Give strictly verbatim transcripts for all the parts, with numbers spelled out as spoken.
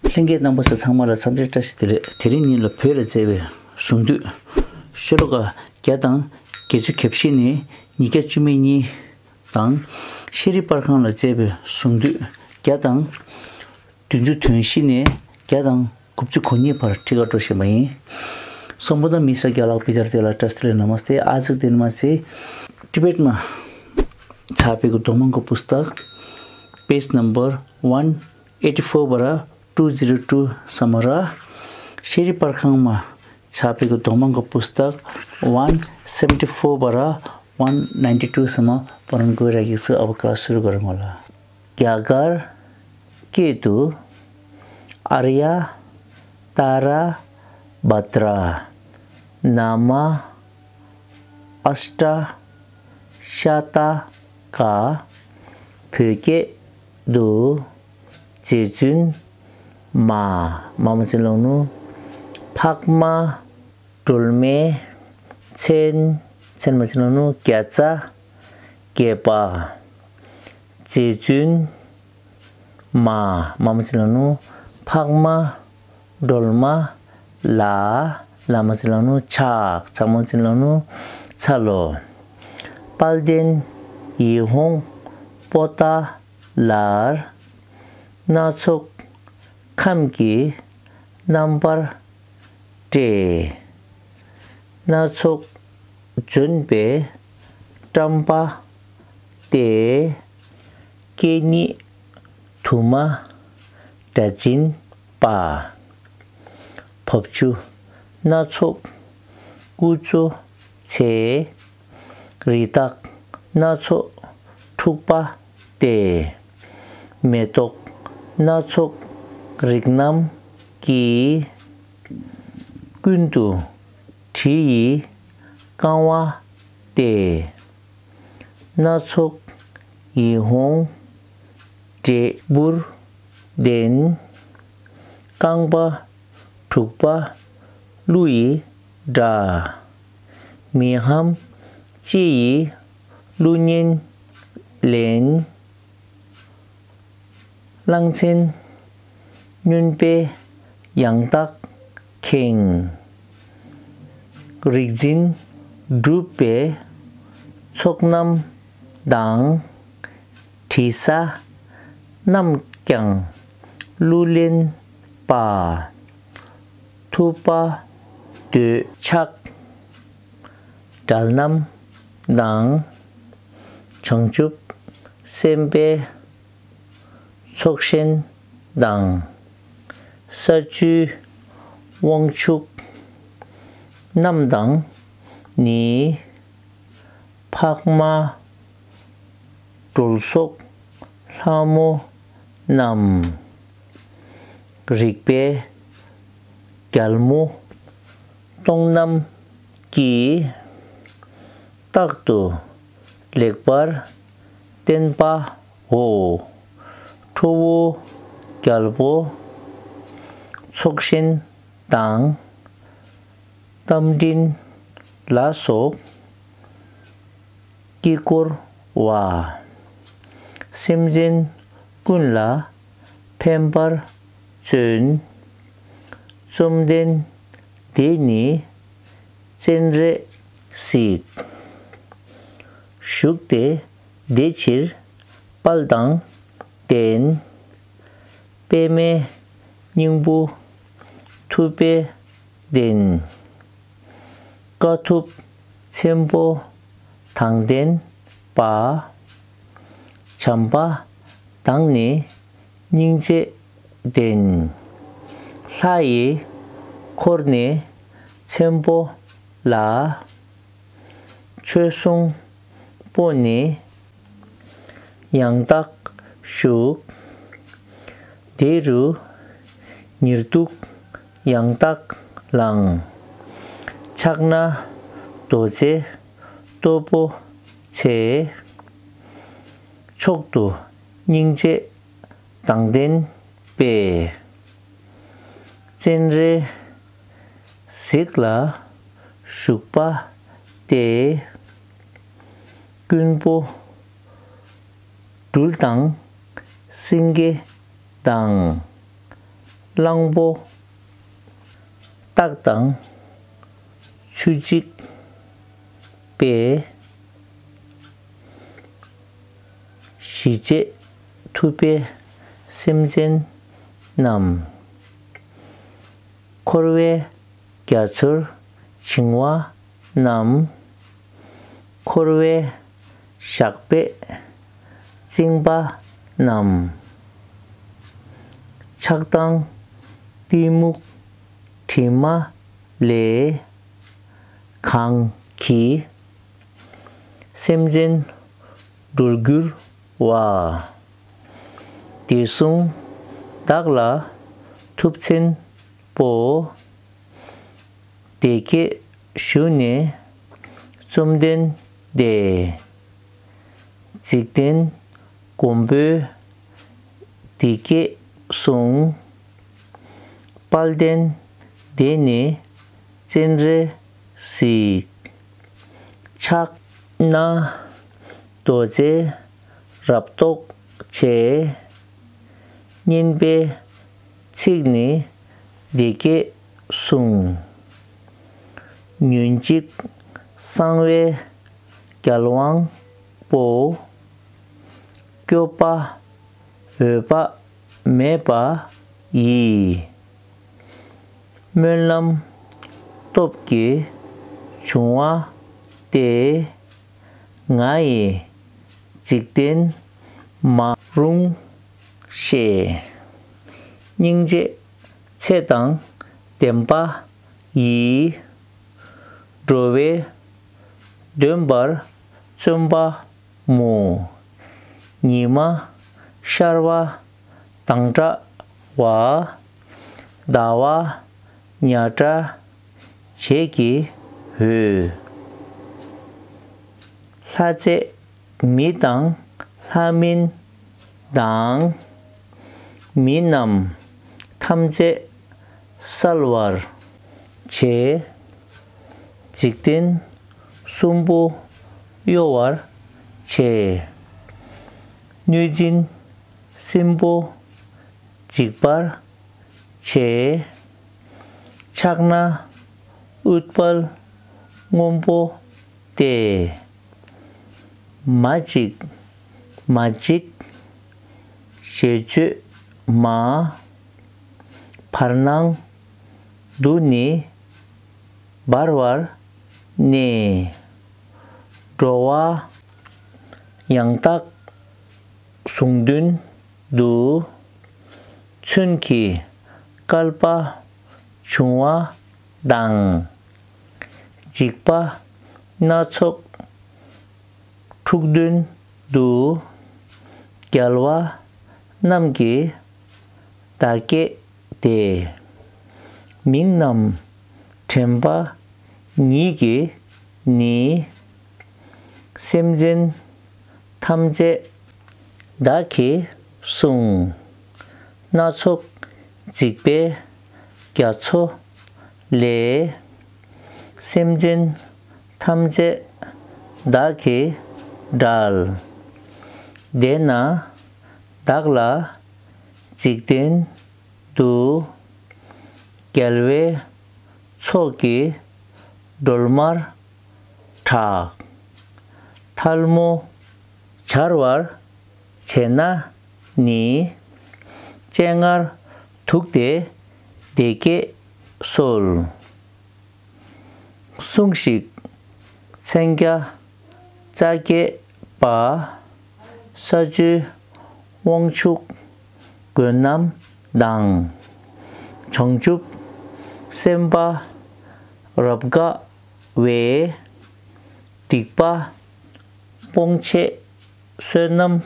ལྷན་རྒྱས་རྣམ་པ་ཚོ་ཚང་མ་ལ་འཚམས་འདྲི་བཀྲ་ཤིས་བདེ་ལེགས། དེ་རིང་ཉིན་ལ་བོད་ལ་མཛད་པའི་གཟུངས་བསྡུས་ཤོ་ལོ་ཀ་བརྒྱ་དང་བརྒྱད་ཅུ་གྱ་བཞི་ནས་ཉིས་བརྒྱ་བཅུ་མེད་གཉིས་དང་། ཤེས་རིག་པར་ཁང་ལ་མཛད་པའི་གཟུངས་བསྡུས་བརྒྱ་དང་བདུན་ཅུ་དོན་བཞི་ནས་བརྒྱ་དང་དགུ་བཅུ་གོ་གཉིས་བར་ཁྲིད་ཀར་འགྲོ་བཞིན་པ་ཡིན། Sombodam Mishra Gyalak Bidar Dela Trust le Namaste. आज के दिन में से टिबेट में छापे को दोमंग को पुस्तक, page number one eighty four बरा टू जीरो टू सम्म र ཤེས་རིག་པར་ཁང་མ་ཆ་པའི་གི་རྡོག་མང་གི་པུ་སྟག་ཝན་སེ་བན་ཊི་ཕོར་བ་ར་ཝན་ནའིན་ཊི་ཊུ་སམ་པར་ན་གོ་ར་གི་སུ་ཨ་བ་ཀ་སུ་རུ་གར་མོ་ལ། རྒྱ་གར་སྐད་དུ། ཨརྱ་ཏཱ་ར་བྷ་དྲ། ན་མ་ཨཤ་ཊ་ཤ་ཏ་ཀ། བོད་སྐད་དུ། རྗེ་བཙུན་མ། མ་མ་ཅི་ལོང་ནུ། འཕགས་མ་སྒྲོལ་མའི་མཚན། མཚན་མ་ཅི་ལོང་ནུ། བརྒྱ་རྩ་བརྒྱད་པ། རྗེ་བཙུན་མ། མ་མ་ཅི་ལོང་ནུ། འཕགས་མ་སྒྲོལ་མ་ལ། ལ་མ་ཅི་ལོང་ནུ། ཕྱག་ཕྱག་མ་ཅི་ལོང་ནུ། ཚ་ལོ། དཔལ་ལྡན་ཡིད་འོང་པོ་ཏཱ་ལར། སྣ་ཚོགས་ཁམས་ཀྱི་རྣམ་པར་སྤྲས། སྣ་ཚོགས་ལྗོན་པའི་བཀྲམ་པ་སྟེ། སྐད་སྙིགས་དུ་མ་སྒྲ་འབྱིན་པ། འབབ་ཆུ་སྣ་ཚོགས་ཀུ་ཅོ་ཆེ། རི་དྭགས་སྣ་ཚོགས་འཁྲུགས་པ་སྟེ། མེ་ཏོག་སྣ་ཚོགས་རིགས་རྣམས་ཀྱིས། ཀུན་ཏུ་དྲི་ཡིས་བཀང་བ་སྟེ། སྣ་ཚོགས་ཡིད་འོང་འབྲས་བུར་ལྡན། རྐང་པ་དྲུག་པ་ཀླུ་ཡི་སྒྲ། མི་ཕམ་ལྕེ་ཡིས་ཀླུ་གཉན་ལེན། གླང་ཆེན་སྨྱོན་པས་ཡང་དག་ཁེངས། རིག་འཛིན་གྲུབ་པའི་ཚོགས་རྣམས་དང་། དྲི་ཟ་རྣམས་ཀྱང་གླུ་ལེན་པ། ཐུབ་པ་འདོད་ཆགས་དགྲ་རྣམས་དང་། བྱང་ཆུབ་སེམས་དཔའི་ཚོགས་གཞན་དང་། ས་བཅུའི་དབང་ཕྱུག་རྣམས་དང་ནི། འཕགས་མ་སྒྲོལ་སོགས་ལྷ་མོ་རྣམས། རིག་པའི་རྒྱལ་མོ་སྟོང་རྣམས་ཀྱིས། རྟག་ཏུ་ལེགས་པར་བསྟེན་པའོ། ཁྲོ་བོ་རྒྱལ་པོ་ཚོགས་གཞན་དང་། རྟ་མགྲིན་ལ་སོགས་དཀྱིལ་འཁོར་བ། སེམས་ཅན་ཀུན་ལ་ཕན་པར་བརྩོན། བཅོམ་ལྡན་འདས་ནི་སྤྱན་རས་གཟིགས། བཞུགས་ཏེ་བདེ་ཕྱིར་དཔལ་དང་ལྡན། པདྨའི་སྙིང་པོ་ཐུབ་པའི་གདན། དཀའ་ཐུབ་ཆེན་པོ་དང་ལྡན་པ། བྱམས་པ་དང་ནི་སྙིང་རྗེ་ལྡན། ལྷ་ཡི་འཁོར་ནི་ཆེན་པོ་ལ། ཆོས་གསུང་པོ་ནི་ཡང་དག་བཞུགས། དེ་རུ་ཉེར་ཐུག་ཡང་དག་ལངས། ཕྱག་ན་རྡོ་རྗེ་སྟོབས་པོ་ཆེ། མཆོག་ཏུ་སྙིང་རྗེ་དང་ལྡན་པས། སྤྱན་རས་གཟིགས་ལ་བཞུགས་པ་སྟེ། རྐུན་པོ་སྦྲུལ་དང་སེང་གེ་དང་། གླང་པོ་སྟག་དང་ཆུ་གཅིག་པའི། ཞི་བྱེད་ཐུབ་པའི་སེམས་ཅན་རྣམས། འཁོར་བའི་རྒྱ་མཚོར་བྱིང་བ་རྣམས། འཁོར་བའི་ཞགས་པས་བཅིངས་པ་རྣམས། ཆགས་སྡང་གཏི་མུག་དྲི་མ་ལས་གང་གིས། སེམས་ཅན་སྒྲོལ་འགྱུར་བ། དེ་གསུང་བདག་ལ་ཐུགས་ཆེན་པོ། བདེ་སྐྱེད་ཞུ་ནས་བཅོམ་ལྡན་འདས། འཇིག་རྟེན་མགོན་པོས་འདི་སྐད་གསུངས། དཔལ་ལྡན་འདས་ནི་སྤྱན་རས་གཟིགས། ཕྱག་ན་རྡོ་རྗེ་རབ་རྟོག་ཆེ། སྙན་པའི་ཚིག་ནི་འདི་སྐད་གསུངས། ཉོན་ཅིག་གསང་བའི་རྒྱལ་དབང་པོ། སྐྱོབ་པ་འོད་དཔག་མེད་པ་ཡིས། སྨོན་ལམ་སྟོབས་ཀྱིས་བྱུང་བ་སྟེ། ང་ཡི་འཇིག་རྟེན་མ་རུངས་ཤེས། སྙིང་རྗེ་ཚེ་དང་ལྡན་པ་ཡིས། འགྲོ་བའི་དོན་པར་བརྩོན་པ་མོ། ཉི་མ་ཤར་བ་དང་འདྲ་བ། ཟླ་བ་ཉ་སྒྲ་བྱེད་ཀྱི་འོད། ལྷ་རྫས་མི་དང་ལྷ་མིན་དང་། མི་རྣམས་ཐམས་ཅད་གསལ་བར་བྱེད། འཇིག་རྟེན་གསུམ་པོ་གཡོ་བར་བྱེད། གནོད་སྦྱིན་སྲིན་པོ་འཇིག་པར་བྱེད། ཕྱག་ན་ཨུཏྤལ་སྔོན་པོ་སྟེ། མ་གཅིག་མ་གཅིག་ཞེས་བརྗོད་མ། བར་སྣང་དུ་ནི་འབར་བར་གནས། འགྲོ་བ་ཡང་དག་ཟུང་དུ་འདུག། མཚོན་གྱི་བསྐལ་པ་འབྱུང་བ་དང་། འཇིགས་པ་སྣ་ཚོགས་འཁྲུགས་དོན་དུ། རྒྱལ་བ་རྣམས་ཀྱི་བདག་བསྐྱེད་དེ། མིང་རྣམས་དྲན་པ་ཉིད་ཀྱིས་ནི། སེམས་ཅན་ཐམས་ཅད་བདག་གིས་བསྲུང་། སྣ་ཚོགས་འཇིགས་པའི་རྒྱ་མཚོ་ལས། སེམས་ཅན་ཐམས་ཅད་བདག་གིས་བསྒྲལ། དེས་ན་བདག་ལ་འཇིག་རྟེན་དུ། རྒྱལ་བའི་ཚོགས་ཀྱིས་སྒྲོལ་མར་གྲགས། ཐལ་མོ་སྦྱར་བར་བྱེད་ན་ནི། སྤྱན་སྔར་འདུག་སྟེ་འདི་སྐད་གསོལ། སྲུངས་ཤིག་མཚན་བརྒྱ་རྩ་བརྒྱད་པ། ས་བཅུའི་དབང་ཕྱུག་མགོན་རྣམས་དང་། བྱང་ཆུབ་སེམས་དཔའ་རབ་དགའ་བའི། སྡིག་པ་སྤོང་བྱེད་བསོད་ནམས་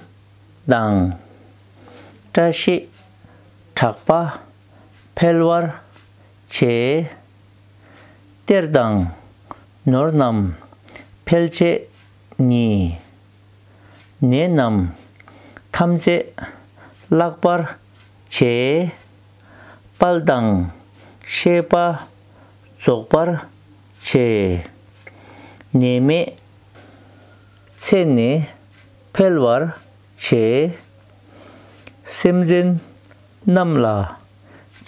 དང་། བཀྲ་ཤིས་གྲགས་པ་འཕེལ་བར་བྱེད། གཏེར་དང་ནོར་རྣམས་འཕེལ་བྱེད་ཉིད། ནད་རྣམས་ཐམས་ཅད་བརླག་པར་བྱེད། དཔལ་དང་བཤེས་པ་རྫོགས་པར་བྱེད། ནད་མེད་ཚེ་ནི་འཕེལ་བར་བྱེད། སེམས་ཅན་རྣམས་ལ་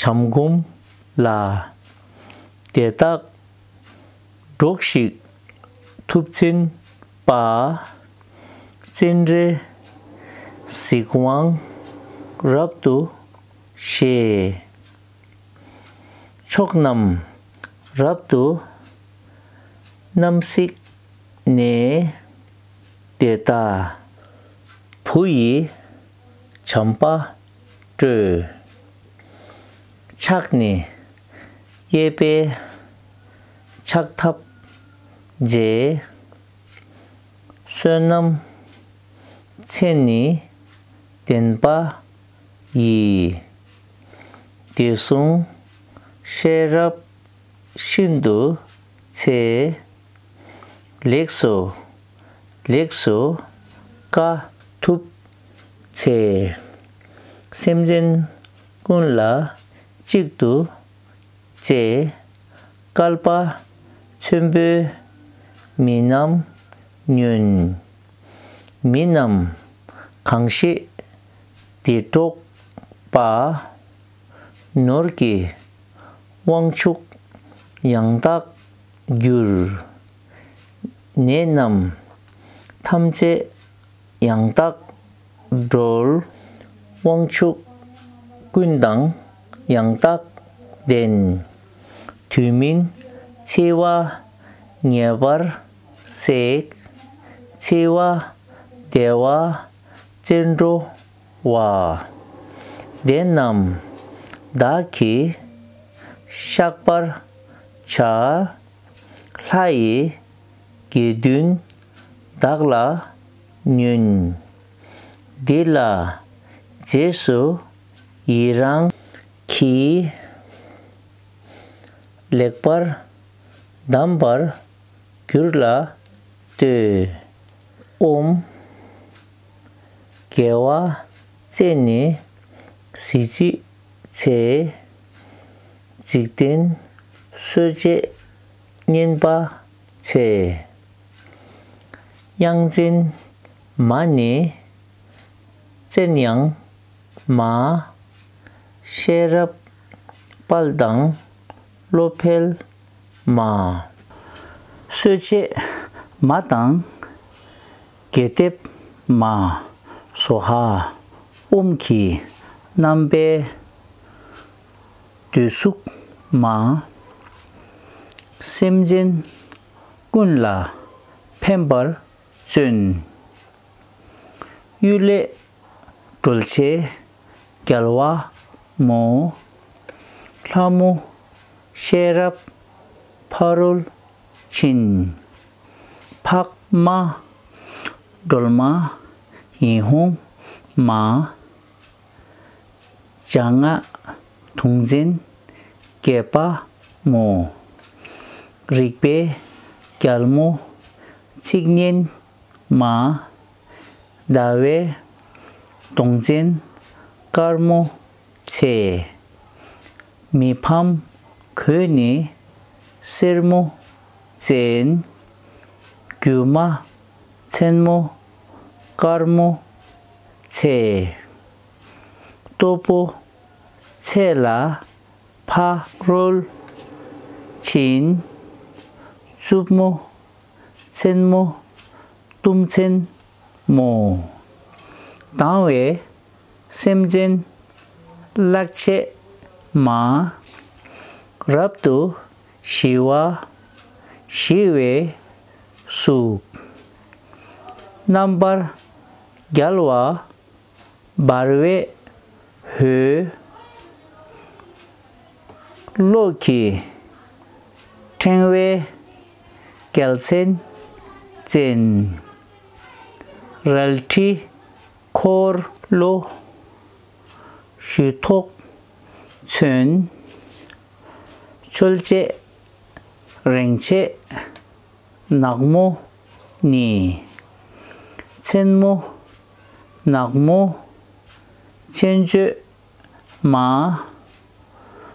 བྱམས་སྒོམ་ལ། དེ་དག་སྒྲོགས་ཤིག་ཐུབ་ཆེན་པ། སྤྱན་རས་གཟིགས་དབང་རབ་ཏུ་བཞད། ཕྱོགས་རྣམས་རབ་ཏུ་བསྣམས་གཟིགས་ནས། དེ་དག་བུ་ཡི་བྱམས་པ་སྤྲོད། ཕྱག་ནི་གཡས་པས་ཕྱག་ཐབས་མཛད། བསོད་ནམས་མཚན་ནི་ལྡན་པ་ཡིས། དུས་གསུམ་ཤེས་རབ་ཤིན་ཏུ་ཆེ། ལེགས་སོ་ལེགས་སོ་བཀའ་ཐུབ་ཆེ། སེམས་ཅན་ཀུན་ལ་གཅིག་ཏུ་བྱས། བསྐལ་པ་ཆེན་པོའི་མི་རྣམས་ཉོན། མི་རྣམས་གང་ཞིག་དེ་སྒྲོགས་པ། ནོར་གྱི་དབང་ཕྱུག་ཡང་དག་འགྱུར། ནད་རྣམས་ཐམས་ཅད་ཡང་དག་སྒྲོལ། དབང་ཕྱུག་ཀུན་དང་ཡང་དག་ལྡན། དུས་མིན་འཆི་བ་ངེས་པར་སྲེག། འཆི་བ་བདེ་བ་ཅན་འགྲོ་བ། དེ་རྣམས་བདག་གིས་བཤགས་པར་བྱ། ལྷ་ཡི་དགེ་འདུན་བདག་ལ་ཉོན། འདི་ལ་རྗེས་སུ་ཡི་རང་གིས། ལེགས་པར་གདམས་པར་གྱུར་ལ་ལྟོས། ཨོཾ། དགེ་བ་སྤྱད་ནས་གཟི་བརྗིད་ཆེ། འཇིག་རྟེན་གསོད་བྱེད་གཉེན་པ་ཆེ། གཡང་ཅན་མ་ནི་བཙན་གཡང་མ། ཤེས་རབ་དཔལ་དང་བློ་འཕེལ་མ། གསོད་བྱེད་མ་དང་རྒྱས་འདེབས་མ། སྭཱ་ཧཱ། ཨོཾ་གྱི་རྣམ་པས་བདུད་བཞི་མ། སེམས་ཅན་ཀུན་ལ་ཕན་པར་བརྩོན། གཡུལ་ལས་སྒྲོལ་བྱེད་རྒྱལ་བ་མོ། ལྷ་མོ་ཤེས་རབ་ཕ་རོལ་ཕྱིན། འཕགས་མ་སྒྲོལ་མ་ཡི་ཧུང་མ། བྱ་རྔ་དུང་ཅན་སྐྱེས་པ་མོ། རིག་པའི་རྒྱལ་མོ་ཚིག་སྙན་མ། ཟླ་བའི་གདོང་ཅན་དཀར་མོ་ཆེ། མི་ཕམ་གོས་ནི་སེར་མོ་ཅན། སྒྱུ་མ་མཚན་མོ་དཀར་མོ་ཆེ། སྟོབས་པོ་ཆེ་ལ་ཕ་རོལ་ཕྱིན། རྩུབ་མོ་མཚན་མོ་གཏུམ་ཆེན་མོ། སྡང་བའི་སེམས་ཅན་གླགས་ཆད་མ། རབ་ཏུ་ཞི་བ་ཞི་བའི་གཟུགས། རྣམ་པར་རྒྱལ་བ་འབར་བའི་འོད། གློག་གི་ཕྲེང་བའི་རྒྱལ་མཚན་ཅན། རལ་གྲི་འཁོར་ལོ་གཞུ་ཐོགས་མཚོན། འཆོལ་བྱེད་རེངས་བྱེད་ནག་མོ་ནི། མཚན་མོ་ནག་མོ་མཚན་བརྗོད་མ།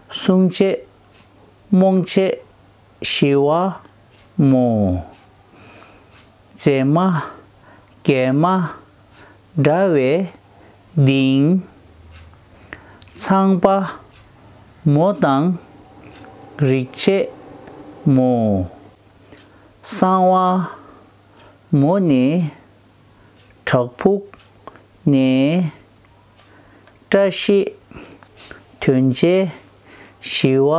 བསྲུང་བྱེད་རྨོངས་བྱེད་ཞི་བ་མོ། མཛེས་མ་རྒྱས་མ་འདྲ་བའི་གདིང་། ཚངས་པ་ མོ་དང་རིག་བྱེད་མོ། གསང་བ་མོ་ནི་བྲག་ཕུག་ནས། བཀྲ་ཤིས་དོན་ཆེན་ཞི་བ་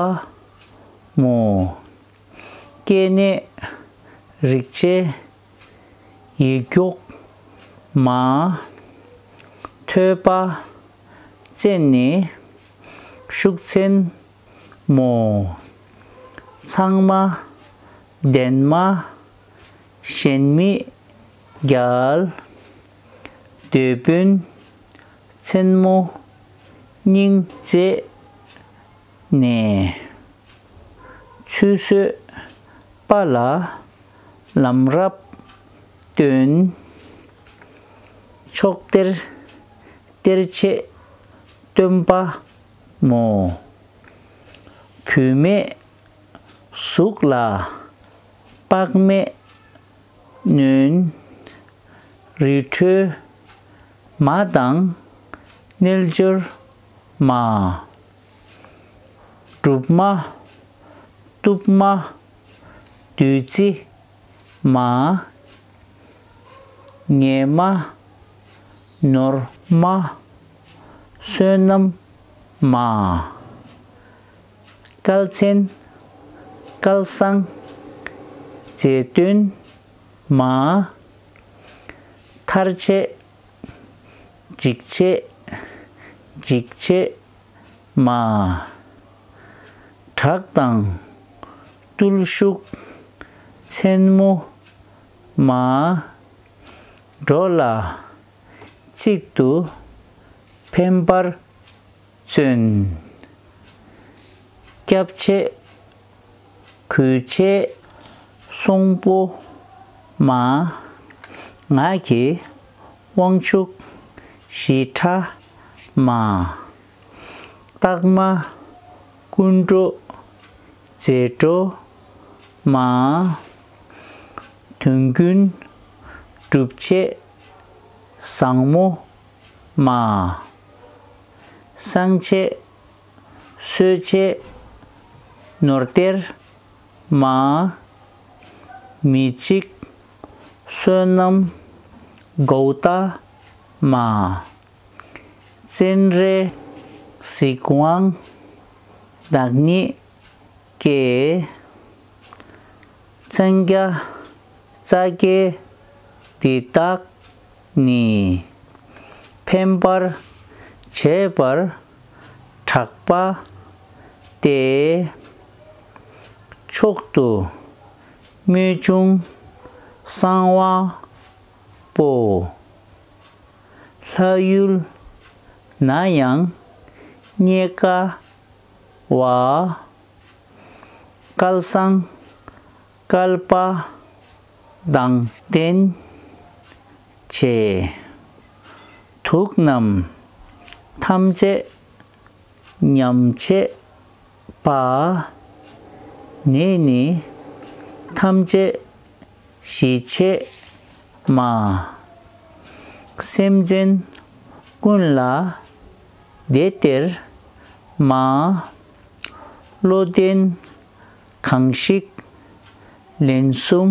མོ། སྐྱེ་གནས་རིག་བྱེད་ཡིག་མགྱོགས་མ། ཐོས་པ་བཙན་ནས་ཤུགས་ཆེན་མོ། ཚང་མ་བདེན་མ་ཞེན་མི་རྒྱལ། དེད་དཔོན་མཚན་མོ་སྙིང་བརྩེ་ནས། ཚུར་གསོས་པ་ལ་ལམ་རབ་སྟོན། ཕྱོགས་གཏེར་གཏེར་ཆོས་སྟོན་པ་མོ། བུད་མེད་གཟུགས་ལ་དཔག་མེད་གནོན། རི་ཁྲོད་མ་དང་རྣལ་འབྱོར་མ། སྒྲུབ་མ་གཏུབ་མ་བདུད་རྩི་མ། ངན་མ་ནོར་མ་བསོད་ནམས་མ། སྐལ་ཆེན་སྐལ་བཟང་རྗེས་བསྟུན་མ། ཐར་བྱེད་འཇིགས་བྱེད་འཇིགས་བྱེད་མ། བྲག་དང་བརྟུལ་ཞུགས་མཚན་མོ་མ། འགྲོ་ལ་གཅིག་ཏུ་ཕན་པར་བརྩོན། སྐྱབས་ཆེ་གུས་ཆེ་གསོང་པོ་མ། ངག་གི་དབང་ཕྱུག་ཞི་ཁྲ་མ། རྟགས་མ་ཀུན་འགྲོ་མཛེས་འགྲོ་མ། དོན་ཀུན་སྒྲུབ་བྱེད་བཟང་མོ་མ། བསང་བྱེད་གསོལ་བྱེད་ནོར་གཏེར་མ། མི་འཇིགས་བསོད་ནམས་གཽ་ད་མ། སྤྱན་རས་གཟིགས་དབང་བདག་ཉིད་ཀྱི། མཚན་བརྒྱ་རྩ་བརྒྱད་འདི་དག་ནི། ཕན་པར་བྱེད་པར་གྲགས་པ་སྟེ། མཆོག་ཏུ་དམུས་ཆུང་གསང་བ་པོ། ལྷ་ཡུལ་ན་ཡང་རྙེད་དཀའ་བ། སྐལ་བཟང་བསྐལ་པ་དང་ལྡན་བྱེད། དུག་རྣམས་ཐམས་ཅད་ཉམས་བྱེད་པ། ནད་ནི་ཐམས་ཅད་ཞི་བྱེད་མ། སེམས་ཅན་ཀུན་ལ་བདེ་སྟེར་མ། བློ་ལྡན་གང་ཞིག་ལན་གསུམ་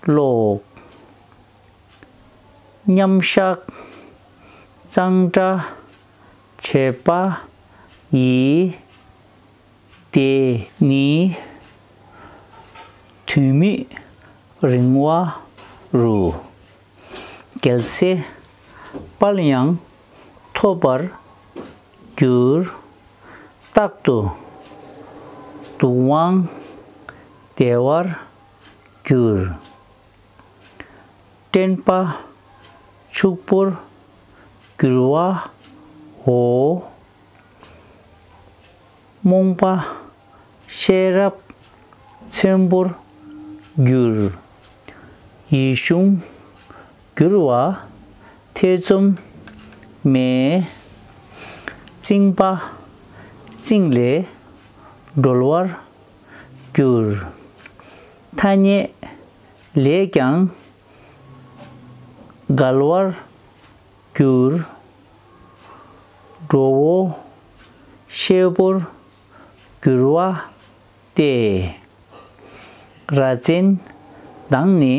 ཀློག། མཉམ་བཞག་གཙང་སྦྲ་བྱེད་པ་ཡི། དེ་ནི་དུས་མི་རིང་བ་རུ། རྒྱལ་སྲས་དཔལ་ཡང་ཐོབ་པར་འགྱུར། རྟག་ཏུ་དུག་དབང་བདེ་བར་འགྱུར། དྲན་པ་ཕྱུག་པོར་འགྱུར་བའོ། རྨོངས་པ་ཤེས་རབ་ཆེན་པོར་འགྱུར། ཡིད་གཞུང་འགྱུར་བ་ཐེ་ཚོམ་མེད། བཅིངས་པ་བཅིངས་ལས་གྲོལ་བར་འགྱུར། ཐ་སྙད་ལས་ཀྱང་འགལ་བར་འགྱུར། གྲོགས་པོ་ཤེས་པོར་ འགྱུར་བ་སྟེ། ར་བཙན་དང་ནི་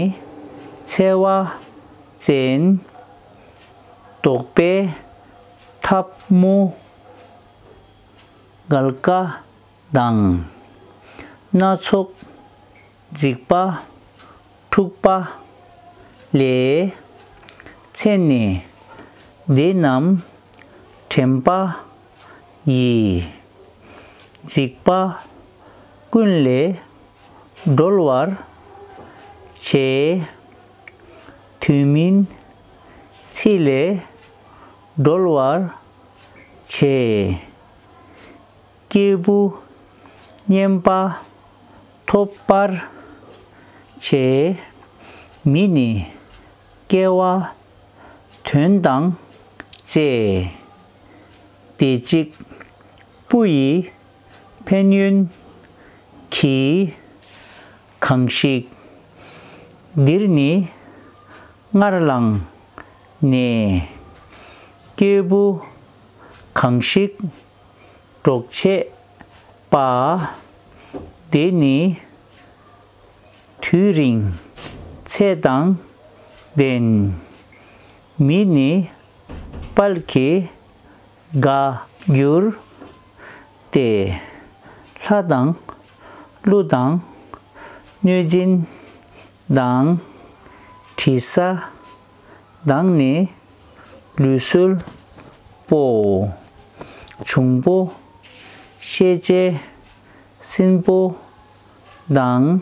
འཚེ་བ་བཙན། བཟློག་པའི་ཐབས་མུ་གལ་ཀ་དང་། སྣ་ཚོགས་འཇིགས་པ་འཁྲུགས་པ་ལས། མཚན་ནི་འདི་རྣམས་དྲན་པ་ཡིས། འཇིགས་པ་ཀུན་ལས་སྒྲོལ་བར་བྱེད། དུས་མིན་འཆི་ལས་སྒྲོལ་བར་བྱེད། སྐྱེས་བུ་བསྙེན་པ་ཐོབ་པར་བྱེད། མི་ནི་སྐྱེ་བ་དོན་དང་བཅས། བདེ་སྐྱིད་བུ་ཡི་ཕན་ཡོན་གྱིས། གང་ཞིག་འདིར་ནི་སྔར་ལངས་ནས། སྐྱེས་བུ་གང་ཞིག་འགྲོགས་བྱེད་པ། དེ་ནི་དུས་རིང་ཚེ་དང་ལྡན། མི་ནི་དཔལ་གྱིས་དགའ་འགྱུར་ཏེ། ལྷ་དང་ཀླུ་དང་གནོད་སྦྱིན་དང་། དྲི་ཟ་དང་ནི་ལུས་སྲོལ་པོ། འབྱུང་པོ་ཤེས་བྱའི་སྲིན་པོ་དང་།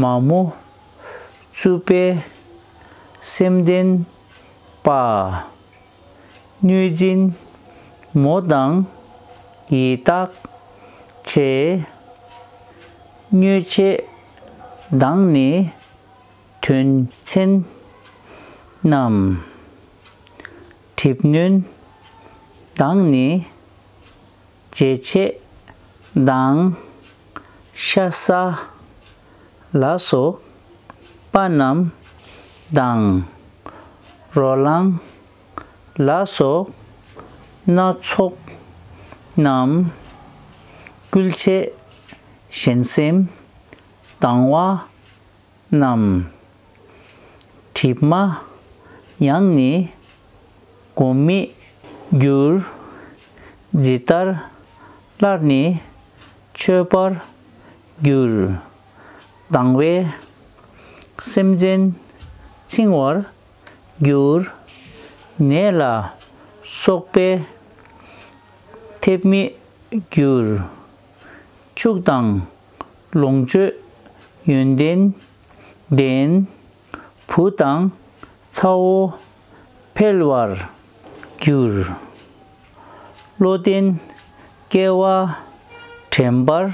མ་མོ་རྩུབ་པའི་སེམས་ལྡན་པ། གནོད་སྦྱིན་མོ་དང་ཡི་དྭགས་ཆེ། མྱོས་བྱེད་དང་ནི་དོན་ཆེན་རྣམས། གྲིབ་གནོན་དང་ནི་འབྱེད་བྱེད་དང་། ཤ་ཟ་ལ་སོགས་པ་རྣམས་དང་། རོ་ལངས་ལ་སོགས་སྣ་ཚོགས་རྣམས། བསྐུལ་བྱེད་གཞན་སེམས་དང་བ་རྣམས། གྲིབ་མ་ཡང་ནི་སྒོམ་མེད་འགྱུར། ཇི་ལྟར་སླར་ནི་འཆོས་པར་འགྱུར། སྡང་བའི་སེམས་ཅན་འཆིང་བར་འགྱུར། ནད་ལ་སོགས་པས་ཐེབས་མེད་འགྱུར། ཕྱུགས་དང་ལོངས་སྤྱོད་ཡོན་ཏན་ལྡན། བུ་དང་ཚ་བོ་འཕེལ་བར་འགྱུར། བློ་ལྡན་སྐྱེ་བ་དྲན་པར་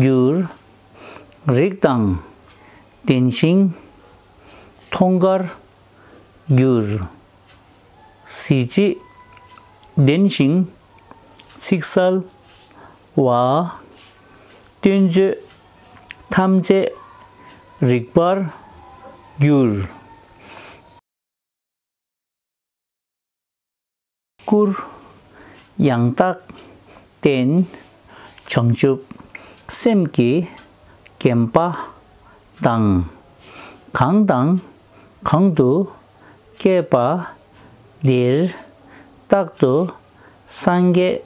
འགྱུར། རིགས་དང་ལྡན་ཞིང་མཐོང་དཀར་འགྱུར། གཟི་བརྗིད་ལྡན་ཞིང་ཚིག་གསལ་བ། སྟོན་མཛོད་ཐམས་ཅད་རིག་པར་འགྱུར། སྐུར་ཡང་དག་བསྟན། བྱང་ཆུབ་སེམས་ཀྱིས་བརྒྱན་པ་དང་། གང་དང་གང་དུ་སྐྱེས་པ་འདིར། རྟག་ཏུ་སངས་རྒྱས་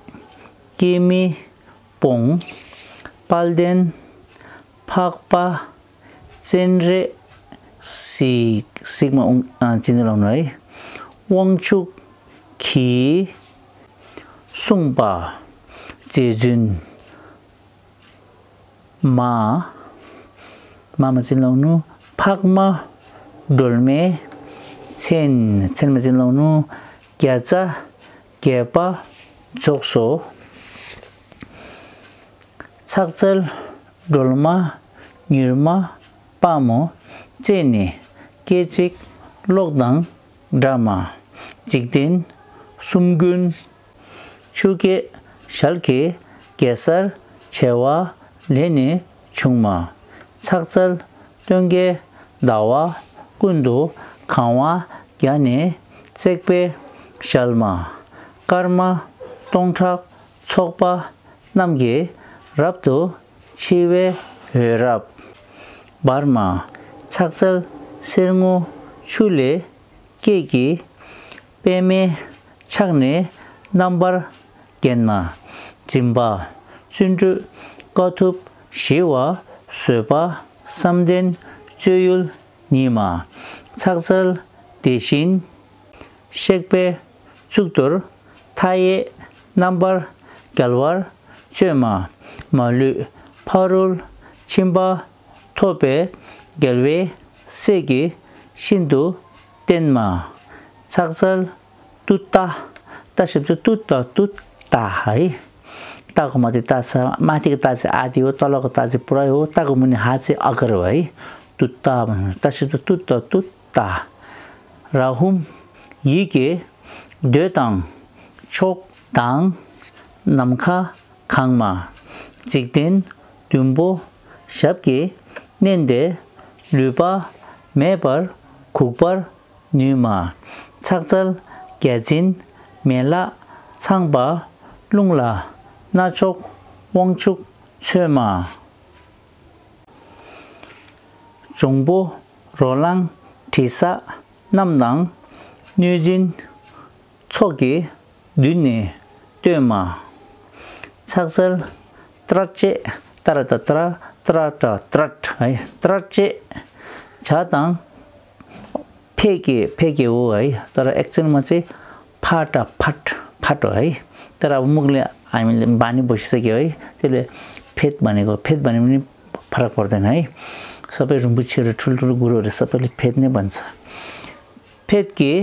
སྐྱེ་མི་སྤོང་། དཔལ་ལྡན་འཕགས་པ་སྤྱན་རས་གཟིགས། གཟིགས་མ་འོང་། ཨ། ཅི་ནི་ལོང་ནོ། དབང་ཕྱུག་གིས་གསུངས་པ་རྗེ་བཙུན་མ། མ་མ་ཅི་ལོང་ནུ། འཕགས་མ་སྒྲོལ་མའི་མཚན། མཚན་མ་ཅི་ལོང་ནུ། བརྒྱ་རྩ་བརྒྱད་པ་རྫོགས་སོ། ཕྱག་འཚལ་སྒྲོལ་མ་མྱུར་མ་དཔའ་མོ། སྤྱན་ནི་སྐད་ཅིག་གློག་དང་འདྲ་མ། འཇིག་རྟེན་གསུམ་མགོན། ཆུ་སྐྱེས་ཞལ་གྱི་གེ་སར་བྱེ་བ་ལས་ནི་བྱུང་མ། ཕྱག་འཚལ་སྟོན་ཀའི་ཟླ་བ་ཀུན་ཏུ་གང་བ་བརྒྱ་ནི་བརྩེགས་པའི་ཞལ་མ། སྐར་མ་སྟོང་ཕྲག་ཚོགས་པ་རྣམས་ཀྱིས་ རབ་ཏུ་འཆི་བའི་འོད་རབ་འབར་མ། ཕྱག་འཚལ་གསེར་སྔོ་ཆུ་ལས་སྐྱེས་ཀྱི། པདྨའི་ཕྱག་ནི་རྣམ་པར་བརྒྱན་མ། སྦྱིན་པ་བརྩོན་འགྲུས་དཀའ་ཐུབ་ཞི་བ། བཟོད་པ་བསམ་གཏན་སྤྱོད་ཡུལ་ཉིད་མ། ཕྱག་འཚལ་དེ་བཞིན་གཤེགས་པའི་གཙུག་ཏོར། མཐའ་ཡས་རྣམ་པར་རྒྱལ་བར་སྤྱོད་མ། མ་ལུས་ཕ་རོལ་ཕྱིན་པ་ཐོབ་པའི་རྒྱལ་བའི་སྲས་ཀྱིས་ཤིན་ཏུ་བསྟེན་མ། ཕྱག་འཚལ་ཏུཏྟཱ། ཏ་ཞབས་ཀྱུ་ཏུཏྟཱ། ཏུཏྟཱ་ཧའི། ཏ་གོ་མ་ཏི་ཏ་ས། མ་ཏི་ག་ཏ་ཙི་ཨ་ཏི་ཡོ། ཏ་ལོ་ག་ཏ་ཙི་པུ་ར་ཡོ། ཏ་གོ་མུ་ནི་ཧ་ཙི་ཨ་ག་ར་ཝའི། ཏུཏྟཱ། ཏ་ཞབས་ཀྱུ་ཏུཏྟཱ། ཏུཏྟཱ། རཱ་ཧུ་ཡི་གེ་འདོད་དང་མཆོག་དང་ནམ་མཁའ་གང་མ། འཇིག་རྟེན་བདུན་པོ་ཞབས་ཀྱིས་མནན་ཏེ། ལུས་པ་མེད་པར་འགུགས་པར་ནུས་མ། ཕྱག་འཚལ་བརྒྱ་འཛིན་མེ་ལྷ་ཚངས་པ། རླུང་ལྷ་རྣ་མཆོག་དབང་ཕྱུག་མཚོན་མ། འབྱུང་པོ་རོ་ལངས་དྲི་ཟ་རྣམས་དང་། གནོད་སྦྱིན་ཚོགས་ཀྱིས་མདུན་ནས་བསྟོད་མ། ཕྱག་འཚལ་ཏྲཊ་ཅེས། ཏ་ར་ཏ་ཏྲ། ཏྲ་ཏྲ་ཏྲཊ། ཨའི་ཏྲཊ་ཅེས། བྱ་དང་ཕཊ་ཀྱི། ཕཊ་ཀྱི་འོ་ཨའི། ཏ་ར་ཨེག་ཙེན་མ་ཚེ། ཕ་ཏ་ཕཊ། ཕཊ་ཨའི། ཏ་ར་མུག་ལེ་ཨའི་མི་ལེ་བ་ནི་བོ་ཤི་ས་གི་ཨའི། དེ་ལས་ཕཊ་བ་ནི་གོ། ཕཊ་བ་ནི་མི་ནི་ཕ་རག་པར་དེ་ན་ཨའི། ས་པའི་རིན་པོ་ཆེ་རུ་འཁྲུལ་འཁྲུལ་གུ་རུ་རེ། ས་པའི་ལི་ཕཊ་ནི་བན་ས། ཕཊ་ཀྱི་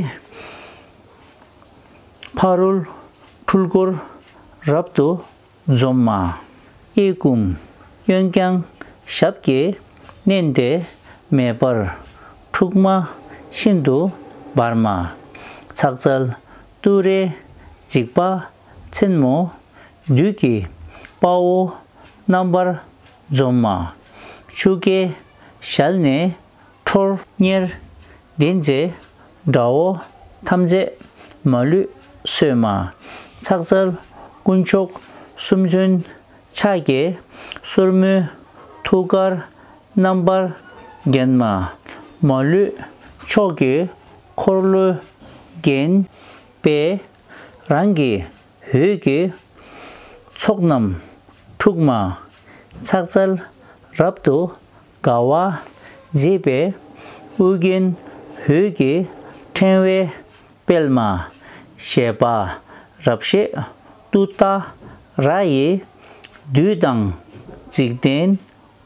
ཕ་རོལ་འཁྲུལ་འཁོར་རབ་ཏུ་འཇོམས་མ། གཡས་བསྐུམ་གཡོན་བརྐྱང་ཞབས་ཀྱིས་མནན་ཏེ། མེ་འབར་འཁྲུག་མ་ཤིན་ཏུ་འབར་མ། ཕྱག་འཚལ་ཏུ་རེ་འཇིགས་པ་ཆེན་མོ། བདུད་ཀྱི་དཔའ་བོ་རྣམ་པར་འཇོམས་མ། ཆུ་སྐྱེས་ཞལ་ནས་ཁྲོ་གཉེར་ལྡན་མཛད། དགྲ་བོ་ཐམས་ཅད་མ་ལུས་གསོད་མ། ཕྱག་འཚལ་དཀོན་མཆོག་གསུམ་མཚོན་ཕྱག་རྒྱའི། སོར་མོས་ཐུགས་ཀར་རྣམ་པར་བརྒྱན་མ། མ་ལུས་ཕྱོགས་ཀྱི་འཁོར་ལོས་བརྒྱན་པའི། རང་གི་འོད་ཀྱི་ཚོགས་རྣམས་འཁྲུག་མ། ཕྱག་འཚལ་རབ་ཏུ་དགའ་བ་མཛེས་པའི། ཨོ་རྒྱན་འོད་ཀྱི་ཕྲེང་བས་སྤེལ་མ། བཞད་པ་རབ་བཞད་ཏུཏྟཱ་ར་ཡིས། བདུད་དང་འཇིག་རྟེན་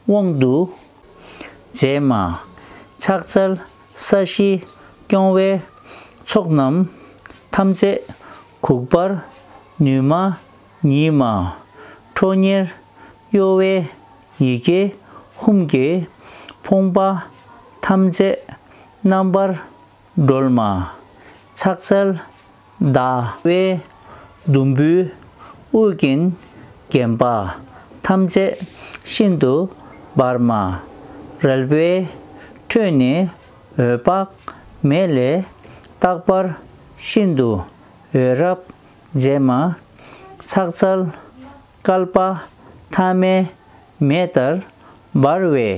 དབང་དུ་མཛད་མ། ཕྱག་འཚལ་ས་གཞི་སྐྱོང་བའི་ཚོགས་རྣམས། ཐམས་ཅད་འགུགས་པར་ནུས་མ་ཉིད་མ། ཁྲོ་གཉེར་གཡོ་བའི་ཡི་གེ་ཧཱུྃ་གྱིས། ཕོངས་པ་ཐམས་ཅད་རྣམ་པར་སྒྲོལ་མ། ཕྱག་འཚལ་ཟླ་བའི་དུམ་བུས་དབུ་རྒྱན་བརྒྱན་པ། ཐམས་ཅད་ཤིན་ཏུ་འབར་མ། རལ་པའི་ཁྲོད་ནས་འོད་དཔག་མེད་ལས། རྟག་པར་ཤིན་ཏུ་འོད་རབ་མཛད་མ། ཕྱག་འཚལ་བསྐལ་པ་ཐ་མའི་མེ་ལྟར་འབར་བའི།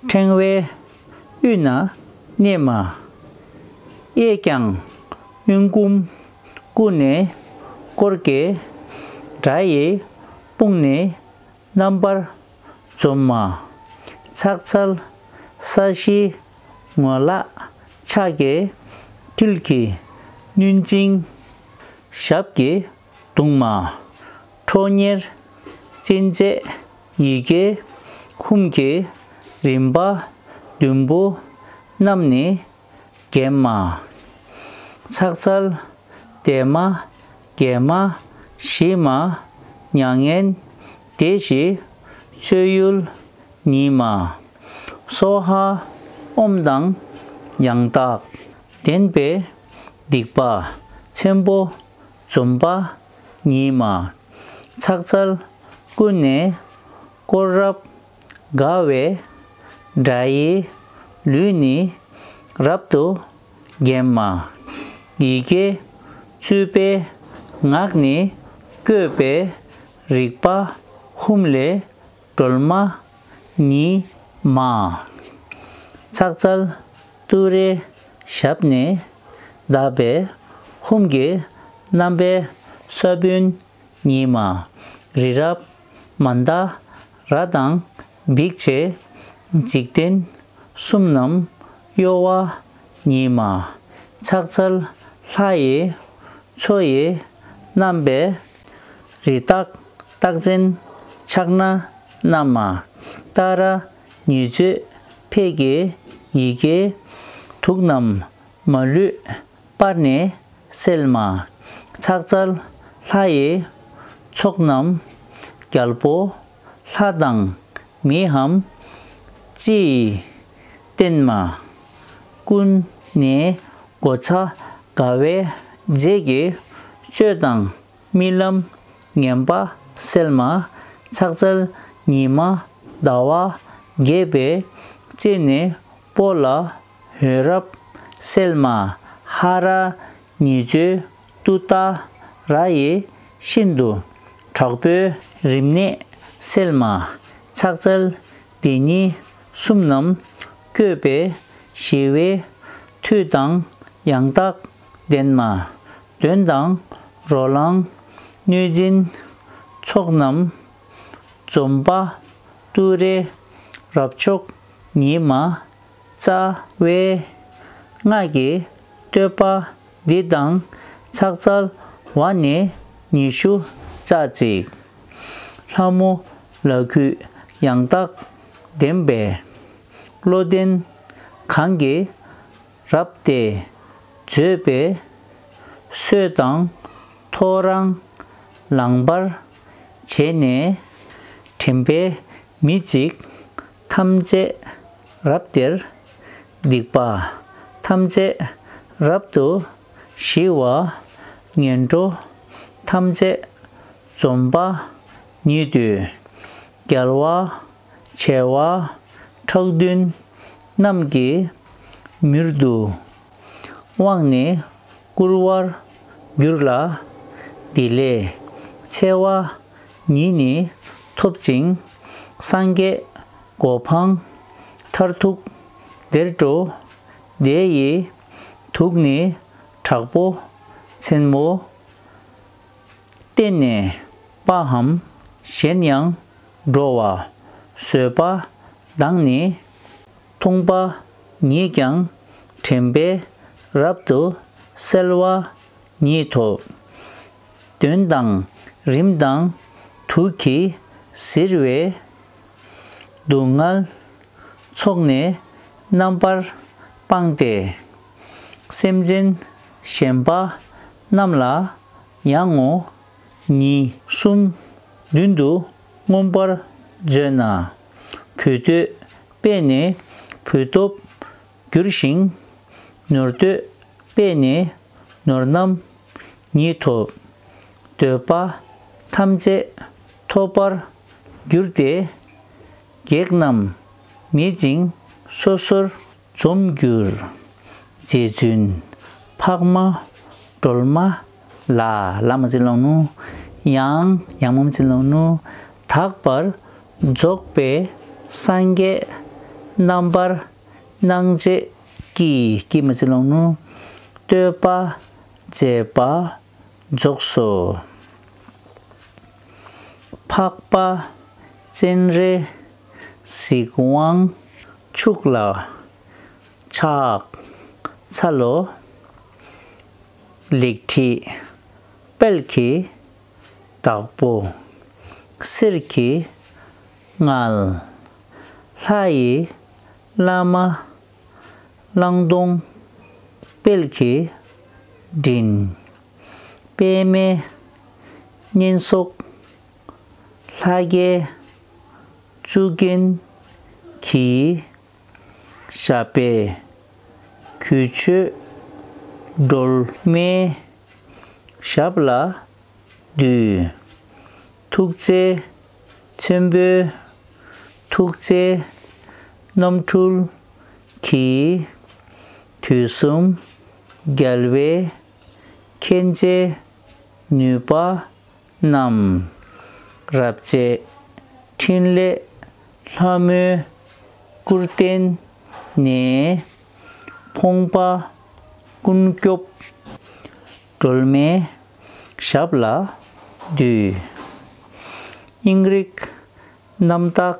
ཕྲེང་བའི་དབུས་ན་གནས་མ། གཡས་བརྐྱང་གཡོན་བསྐུམ་ཀུན་ནས་བསྐོར་དགའི། དགྲ་ཡི་དཔུང་ནི་རྣམ་པར་འཇོམས་མ། ཕྱག་འཚལ་ས་གཞིའི་ངོས་ལ་ཕྱག་རྒྱའི། མཐིལ་གྱིས་བསྣུན་ཅིང་ཞབས་ཀྱིས་བརྡུང་མ། ཁྲོ་གཉེར་ཅན་མཛད་ཡི་གེ་ཧཱུྃ་གྱིས། རིམ་པ་བདུན་པོ་རྣམས་ནི་འགེམས་མ། ཕྱག་འཚལ་བདེ་མ་དགེ་མ་ཞི་མ་མྱ་ངན་འདས་ཞི་སྤྱོད་ཡུལ་ཉིད་མ། སྭཱ་ཧཱ་ཨོཾ་དང་ཡང་དག་ལྡན་པའི། སྡིག་པ་ཆེན་པོ་འཇོམས་པ་ཉིད་མ། ཕྱག་འཚལ་ཀུན་ནས་བསྐོར་རབ་དགའ་བའི། དགྲ་ཡི་ལུས་ནི་རབ་ཏུ་འགེམས་མ། ཡི་གེ་གཙོས་པའི་ངག་ནི་བཀོད་པའི། རིག་པ་ ཧཱུྃ་ལས་སྒྲོལ་མ་ཉིད་མ། ཕྱག་འཚལ་ཏུ་རེའི་ཞབས་ནས་བཏབ་པའི་ཧཱུྃ་གི་རྣམ་པའི་ས་བོན་ཉིད་མ། རི་རབ་མནྡ་ར་དང་འབིགས་བྱེད་འཇིག་རྟེན་གསུམ་རྣམས་གཡོ་བ་ཉིད་མ། ཕྱག་འཚལ་ལྷ་ཡི་མཚོ་ཡི་རྣམ་པའི་རི་དྭགས་རྟགས་ཅན་ཕྱག་ན་བསྣམས་མ། ཏཱ་ར་གཉིས་མཛོད་ཕཊ་ཀྱི་ཡི་གེ་དྲུག་རྣམས་མ་ལུས་སྤར་ནས་གསལ་མ། ཕྱག་འཚལ་ལྷ་ཡི་ཚོགས་རྣམས་རྒྱལ་པོ་ལྷ་དང་མིའམ་ཅི་ཡིས་བསྟེན་མ། ཀུན་ནས་སྒོ་ཕྱག་དགའ་བའི་རྗེས་ཀྱི་སྤྱོད་དང་རྨི་ལམ་ངན་པ་སེལ་མ། ཕྱག་འཚལ་ཉི་མ་ཟླ་བ་རྒྱས་པའི་སྤྱན་ནས་སྤོ་ལ་འོད་རབ་གསལ་མ། ཧ་ར་གཉིས་མཛོད་ཏུཏྟཱ་ར་ཡི་ཤིན་ཏུ་དྲག་པོའི་རིམས་ནད་སེལ་མ། ཕྱག་འཚལ་དེ་ཉིད་གསུམ་རྣམས་བཀོད་པའི་ཞི་བའི་མཐུ་དང་ཡང་དག་ལྡན་མ། གདོན་དང་རོ་ལངས་གནོད་སྦྱིན་ཚོགས་རྣམས་འཇོམས་པ་ཏུ་རེ་རབ་མཆོག་ཉིད་མ། རྩ་བའི་སྔགས་ཀྱི་བསྟོད་པ་འདི་དང་ཕྱག་འཚལ་བ་ནི་ཉི་ཤུ་རྩ་གཅིག། ལྷ་མོ་ལ་གུས་ཡང་དག་ལྡན་པའི་བློ་ལྡན་གང་གིས་རབ་ཏུ་བརྗོད་པའི་སྲོད་དང་ཐོ་རངས་ལངས་པར་བྱས་ནས་དྲན་པས་མི་འཇིགས་ཐམས་ཅད་རབ་སྟེར། སྡིག་པ་ཐམས་ཅད་རབ་ཏུ་ཞི་བ། ངན་འགྲོ་ཐམས་ཅད་འཇོམས་པ་ཉིད་དུ། རྒྱལ་བ་བྱེ་བ་ཕྲག་བདུན་རྣམས་ཀྱིས་མྱུར་དུ་དབང་ནི་བསྐུར་བར་འགྱུར་ལ། འདི་ལས་འཚེ་བ་ཉིད་ནི་ཐོབ་ཅིང་། སངས་རྒྱས་གོ་འཕང་མཐར་ཐུག་དེར་འགྲོ། དེ་ཡི་དུག་ནི་དྲག་པོ་ཆེན་མོ། བརྟེན་ནས་དཔའམ་གཞན་ཡང་འགྲོ་བ། བཟོད་པ་དང་ནི་མཐུན་པ་ཉིད་ཀྱང་། དྲན་པས་རབ་ཏུ་གསལ་བ་ཉིད་ཐོབ། གདོན་དང་རིམས་དང་དུག་གིས་གཟིར་བའི་སྡུག་བསྔལ་ཚོགས་ནི་རྣམ་པར་སྤངས་ཏེ། སེམས་ཅན་གཞན་པ་རྣམས་ལ་ཡང་ངོ་། གཉིས་གསུམ་བདུན་དུ་མངོན་པར་བརྗོད་ན། བུ་འདོད་པས་ནི་བུ་སྟོབས་འགྱུར་ཞིང་། ནོར་འདོད་པས་ནི་ནོར་རྣམས་ཉིད་ཐོབ། འདོད་པ་ཐམས་ཅད་ཐོབ་པར་འགྱུར་ཏེ། བགེགས་རྣམས་མེད་ཅིང་སོ་སོར་འཇོམས་འགྱུར། རྗེ་བཙུན་འཕགས་མ་སྒྲོལ་མ་ལ། ལ་མ་ཅི་ལོང་ནུ། ཡང་ཡང་མ་ཅི་ལོང་ནུ། དག་པར་རྫོགས་པའི་སངས་རྒྱས་རྣམ་པར་སྣང་བྱེད་ཀྱི། ཀྱི་མ་ཅི་ལོང་ནུ། བསྟོད་པ་བྱེད་པ་རྫོགས་སོ། འཕགས་པ་སྤྱན་རས་གཟིགས་དབང་ཕྱུག་ལ་ཕྱག་འཚལ་ལོ། ལེགས་བྲིས་དཔལ་གྱི་བདག་པོ། གསེར་གྱི་མངལ། ལྷ་ཡི་བླ་མ། གླང་གདོང་དཔལ་གྱི་མགྲིན། པདྨའི་སྙན་སོགས་ལྷ་སྐལ་གཙུག་རྒྱན་གྱི། ཞབས་པད་གུས་མཆོད་སྒྲོལ་མའི་ཞབས་ལ་འདུད། ཐུགས་རྗེ་ཆེན་པོའི་ཐུགས་རྗེ་རྣམ་འཕྲུལ་གྱིས། དུས་གསུམ་རྒྱལ་བའི་མཁྱེན་བརྩེ་ནུས་པ་རྣམས། རབ་བྱེད་ འཕྲིན་ལས་ལྷ་མོའི་སྐུར་བསྟན་ནས། ཕོངས་པ་ཀུན་སྐྱོབ་སྒྲོལ་མའི་ཞབས་ལ་འདུད། དབྱིངས་རིག་རྣམ་དག་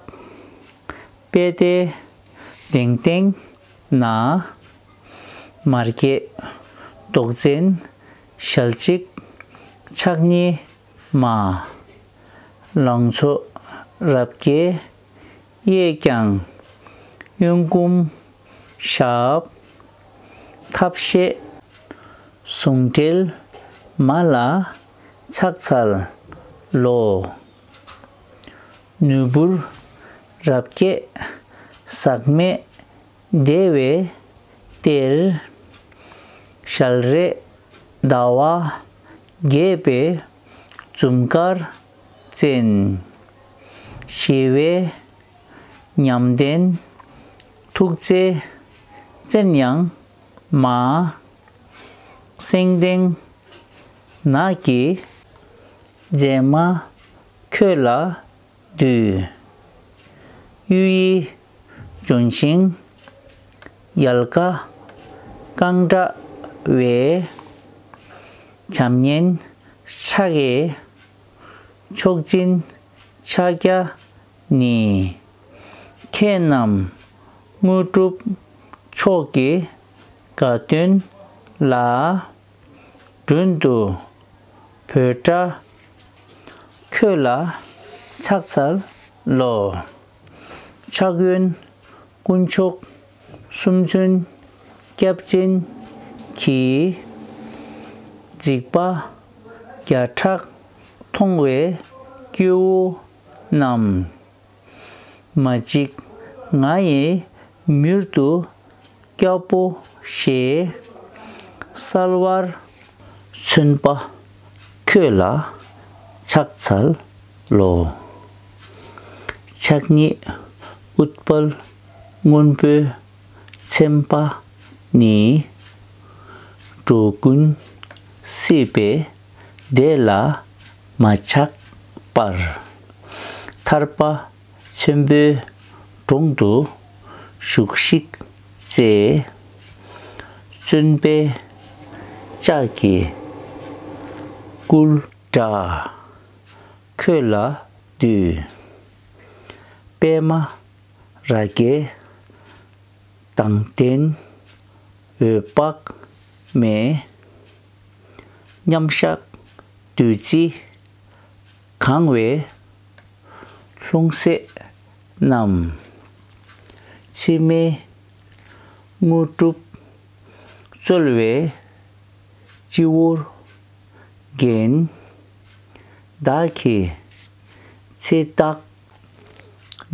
པད་ཟླའི་གདེང་སྟེང་ན། མ་རྒྱས་མདོག་འཛིན་ཞལ་གཅིག་ཕྱག་གཉིས་མ། ལང་ཚོ་རབ་རྒྱས་གཡས་བརྐྱང་གཡོན་བསྐུམ་ཞབས། ཐབས་ཤེས་ཟུང་འབྲེལ་མ་ལ་ཕྱག་འཚལ་ལོ། ནུས་འབུར་རབ་རྒྱས་ཟག་མེད་བདེ་བའི་གཏེར། ཞལ་རས་ཟླ་བ་རྒྱས་པའི་འཛུམ་དཀར་ཅན། ཞི་བའི་ཉམས་ལྡན་ཐུགས་རྗེའི་བཙན་དབྱངས་མ། སེང་ལྡེང་ནགས་ཀྱི་མཛེས་མ་ཁྱོད་ལ་འདུད། གཡུ་ཡི་ལྗོན་ཤིང་ཡལ་ག་རྐང་བཀྲ་བའི། བྱམས་སྙིང་ཕྱག་གི་མཆོག་སྦྱིན་ཕྱག་རྒྱ་ནི། ཁྱེད་རྣམས་དངོས་གྲུབ་མཆོག་གི་དགའ་སྟོན་ལ། མགྲོན་དུ་བོད་སྒྲ་ཁྱོད་ལ་ཕྱག་འཚལ་ལོ། ཕྱག་གཡོན་དཀོན་མཆོག་གསུམ་མཚོན་སྐྱབས་སྦྱིན་གྱིས། འཇིགས་པ་བརྒྱ་ཕྲག་མཐོང་བའི་སྐྱེ་བོ་རྣམས། མ་འཇིགས་ང་ཡི་མྱུར་དུ་སྐྱབས་འོ་ཞེས། གསལ་བར་མཚོན་པ་ཁྱོད་ལ་ཕྱག་འཚལ་ལོ། ཕྱག་གཉིས་ཨུཏྤལ་སྔོན་པོའི་མཚན་པ་ནི། འགྲོ་ཀུན་སྲིད་པའི་བདེ་ལ་མ་ཆགས་པར། ཐར་པ་ཆེན་པོའི་གྲོང་དུ་བཞུགས་ཤིག་ཅེས། བརྩོན་པའི་ལྕགས་ཀྱུས་བསྐུལ་དྲག་ཁྱོད་ལ་འདུད། པདྨ་རཱ་གའི་མདངས་ལྡན་འོད་དཔག་མེད། མཉམ་བཞག་བདུད་རྩིས་གང་བའི་ལྷུང་བཟེད་རྣམས། འཆི་མེད་དངོས་གྲུབ་སྩོལ་བའི་སྤྱི་བོར་བརྒྱན། བདག་གིས་ཚེ་བདག་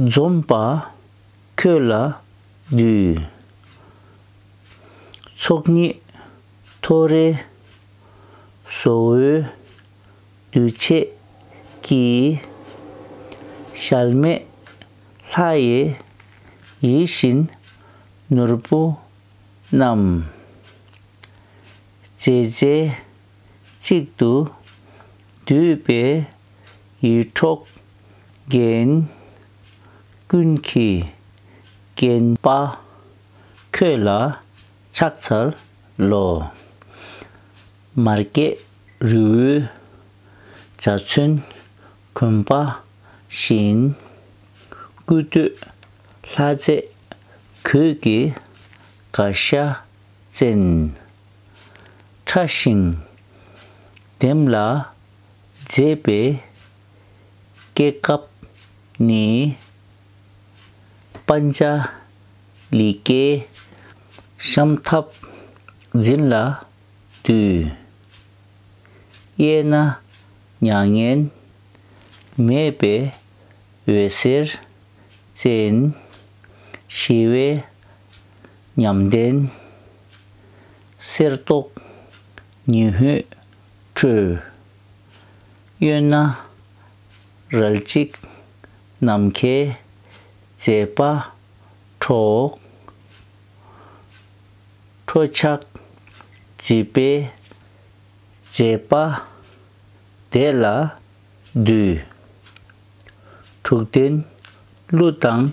འཛོམས་པ་ཁྱོད་ལ་འདུད། ཚོགས་གཉིས་ཐོ་རེ་བཟོ་བོའི་འདུས་བྱས་ཀྱིས། གཞལ་མེད་ལྷ་ཡི་ཡིད་བཞིན་ནོར་བུ་རྣམས། མཛེས་རྩལ་གཅིག་ཏུ་བསྡུས་པའི་ཡིད་འཕྲོག་རྒྱན། ཀུན་གྱིས་བརྒྱན་པ་ཁྱོད་ལ་ཕྱག་འཚལ་ལོ། མ་རྒྱས་རི་བོའི་འཇའ་ཚོན་གོན་པ་བཞིན། སྐུ་སྟོད་ལྷ་རྫས་གོས་ཀྱི་གར་ཞ་ཅན། ཕྲ་ཞིང་ལྡེམ་ལ་མཛེས་པའི་སྐེད་རྒྱབ་ནི། པཉྩ་ལི་ཀའི་ཤམ་ཐབས་འཛིན་ལ་འདུད། གཡས་ན་མྱ་ངན་མེད་པའི་འོད་ཟེར་ཅན། ཞི་བའི་ཉམས་ལྡན་གསེར་མདོག་ཉི་འོད་འཕྲོས། གཡོན་ན་རལ་གཅིག་ནམ་མཁའི་མཛེས་པ་འཕྲོག། ཁྲོ་ཆགས་བརྗིད་པའི་མཛེས་པ་དེ་ལ་འདུད། དྲུག་ལྡན་གླུ་དང་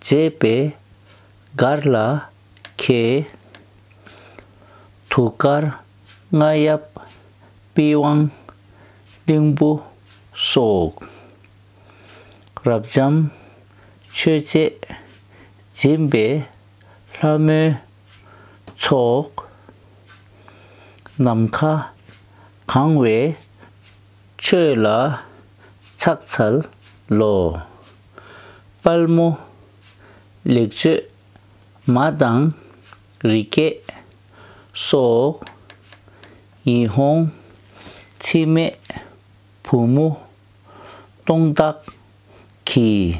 མཛེས་པའི་གར་ལ་མཁས། དུང་དཀར་རྔ་ཡབ་པི་ཝང་གླིང་བུ་སོགས། རབ་འབྱམས་མཆོད་རྫས་འཛིན་པའི་ལྷ་མོའི་ཚོགས། ནམ་མཁའ་གང་བའི་ཆོས་ལ་ཕྱག་འཚལ་ལོ། དཔལ་མོ་ལེགས་མཛོད་མ་དང་རི་སྐྱེས་སོགས། ཡིད་འོང་འཚེ་མེད་བུ་མོ་སྟོང་དག་གིས།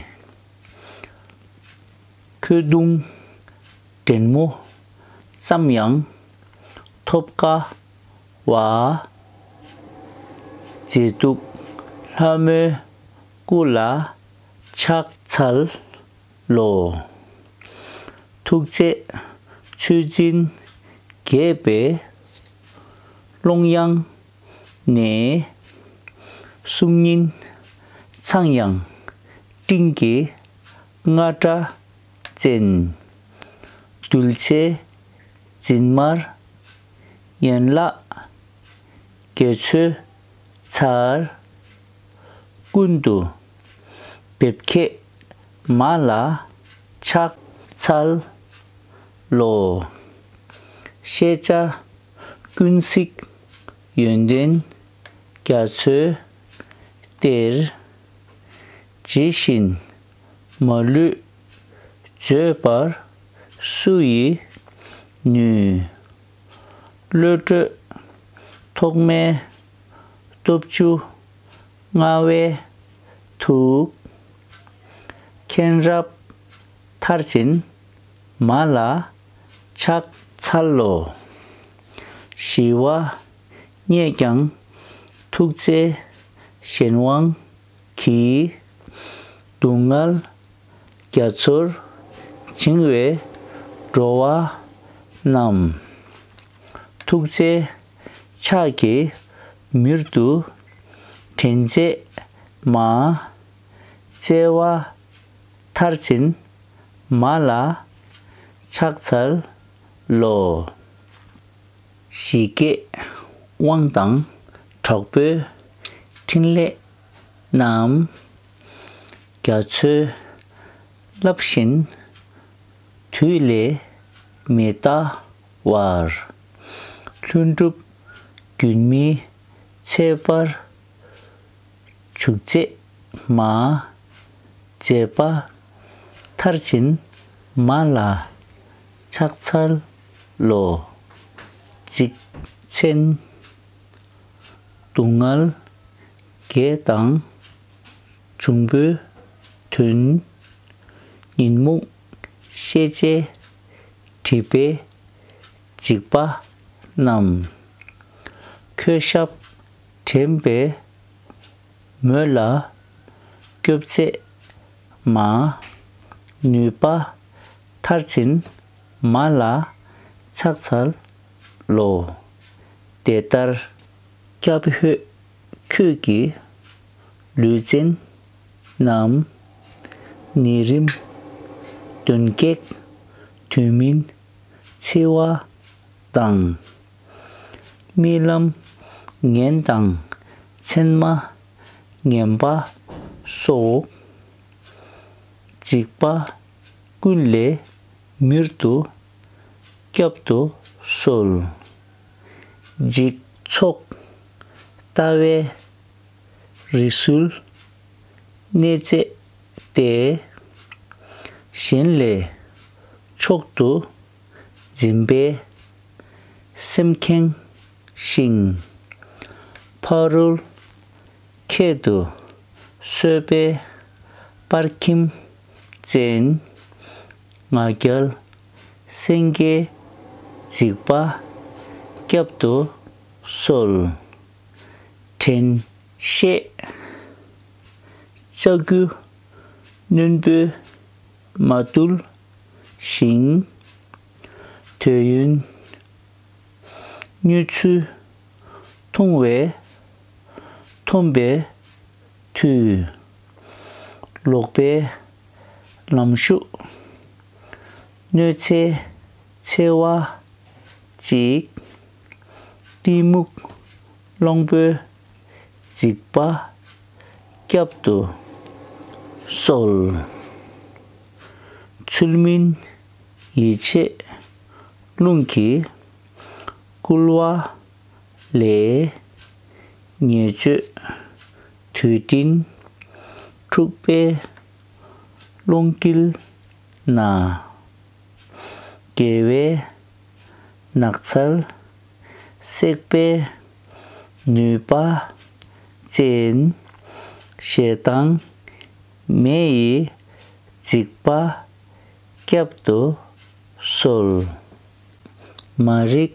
ཁོས་དུང་སྒྲེན་མོ་ཙམ་ཡང་ཐོབ་དཀའ་བ། མཛེས་སྡུག་ལྷ་མོའི་སྐུ་ལ་ཕྱག་འཚལ་ལོ། ཐུགས་རྗེ་ཆུ་འཛིན་རྒྱས་པའི་ཀློང་ཡངས་ནས། གསུང་སྙན་ཚངས་དབྱངས་སྤྲིན་གྱི་རྔ་སྒྲ་ཅན། གདུལ་བྱའི་འཛིན་མར་ཡན་ལག་དགེ་ཚོའི་ཚལ། ཀུན་ཏུ་འབེབས་མཁས་མ་ལ་ཕྱག་འཚལ་ལོ། ཤེས་བྱ་ཀུན་གཟིགས་ཡོན་ཏན་རྒྱ་མཚོའི་གཏེར། ཇི་བཞིན་མ་ལུས་བརྗོད་པར་སུ་ཡིས་ནུས། བློ་གྲོས་ཐོགས་མེད་སྟོབས་བཅུ་མངའ་བའི་ཐུགས། མཁྱེན་རབ་མཐར་ཕྱིན་མ་ལ་ཕྱག་འཚལ་ལོ། ཞི་བ་བརྙེས་ཀྱང་ཐུགས་རྗེའི་གཞན་དབང་གིས། སྡུག་བསྔལ་རྒྱ་མཚོར་བྱིང་བའི་འགྲོ་བ་རྣམས། ཐུགས་རྗེའི་ཕྱག་གིས་མྱུར་དུ་དྲན་མཛད་མ། བརྩེ་བ་མཐར་ཕྱིན་མ་ལ་ཕྱག་འཚལ་ལོ། ཞི་རྒྱས་དབང་དང་དྲག་པོའི་ཕྲིན་ལས་རྣམས། རྒྱ་མཚོའི་རླབས་བཞིན་དུས་ལས་མི་འདའ་བར། ལྷུན་གྲུབ་རྒྱུན་མི་འཆད་པར་འཇུག་མཛད་མ། བྱས་པ་མཐར་ཕྱིན་མ་ལ་ཕྱག་འཚལ་ལོ། འཇིག་རྟེན་སྡུག་བསྔལ་བརྒྱད་དང་འབྱུང་པོའི་དོན། ཉོན་མོངས་ཤེས་བྱའི་སྒྲིབ་པའི་འཇིགས་པ་རྣམས། ཁོས་ཞབས་འདྲེན་པའི་མོད་ལ་སྐྱོབ་མཛད་མ། ནུས་པ་མཐར་ཕྱིན་མ་ལ་ཕྱག་འཚལ་ལོ། དེ་ལྟར་སྐྱབས་ཡུལ་ཁྱོད་ཀྱི་ལུས་ཅན་རྣམས། ནད་རིམས་གདོན་བགེགས་དུས་མིན་འཆི་བ་དང་། རྨི་ལམ་ངན་དང་མཚན་མ་ངན་པ་སོགས། འཇིགས་པ་ཀུན་ལས་མྱུར་དུ་བསྐྱབ་ཏུ་གསོལ། འཇིགས་ཚོགས་ལྟ་བའི་རི་སུལ་གནས་མཛད་དེ། གཞན་ལས་མཆོག་ཏུ་འཛིན་པའི་སེམས་ཁེངས་ཤིང་། ཕ་རོལ་ཁྱད་དུ་གསོད་པའི་པར་ཁྱིམ་ཅན། ང་རྒྱལ་སེང་གེའི་འཇིགས་པ་བསྐྱབ་ཏུ་གསོལ། དྲན་ཤེས་ལྕགས་ཀྱུ་རྣོན་པོས་མ་བཏུལ་ཞིང་། དུས་ཡུན་མྱུར་ཚུལ་ཐུང་བས་འཐོམས་པའི་དུས། ལོག་པའི་ལམ་ཞུགས། གནོད་འཚེ་འཚེ་བ་གཅིག། གཏི་མུག་གླང་པོའི་འཇིགས་པ་བསྐྱབ་ཏུ་གསོལ། ཚུལ་མིན་ཡིད་ཆེས་རླུང་གིས་བསྐུལ་བ་ལས། ཉེས་སྤྱོད་དུད་སྤྲིན་འཁྲུགས་པའི་ཀློང་དཀྱིལ་ན། དགེ་བའི་ནགས་ཚལ་བསྲེགས་པའི་ནུས་པ་ཅན། ཞེ་སྡང་མེ་ཡི་འཇིགས་པ་བསྐྱབ་ཏུ་གསོལ། མ་རིག་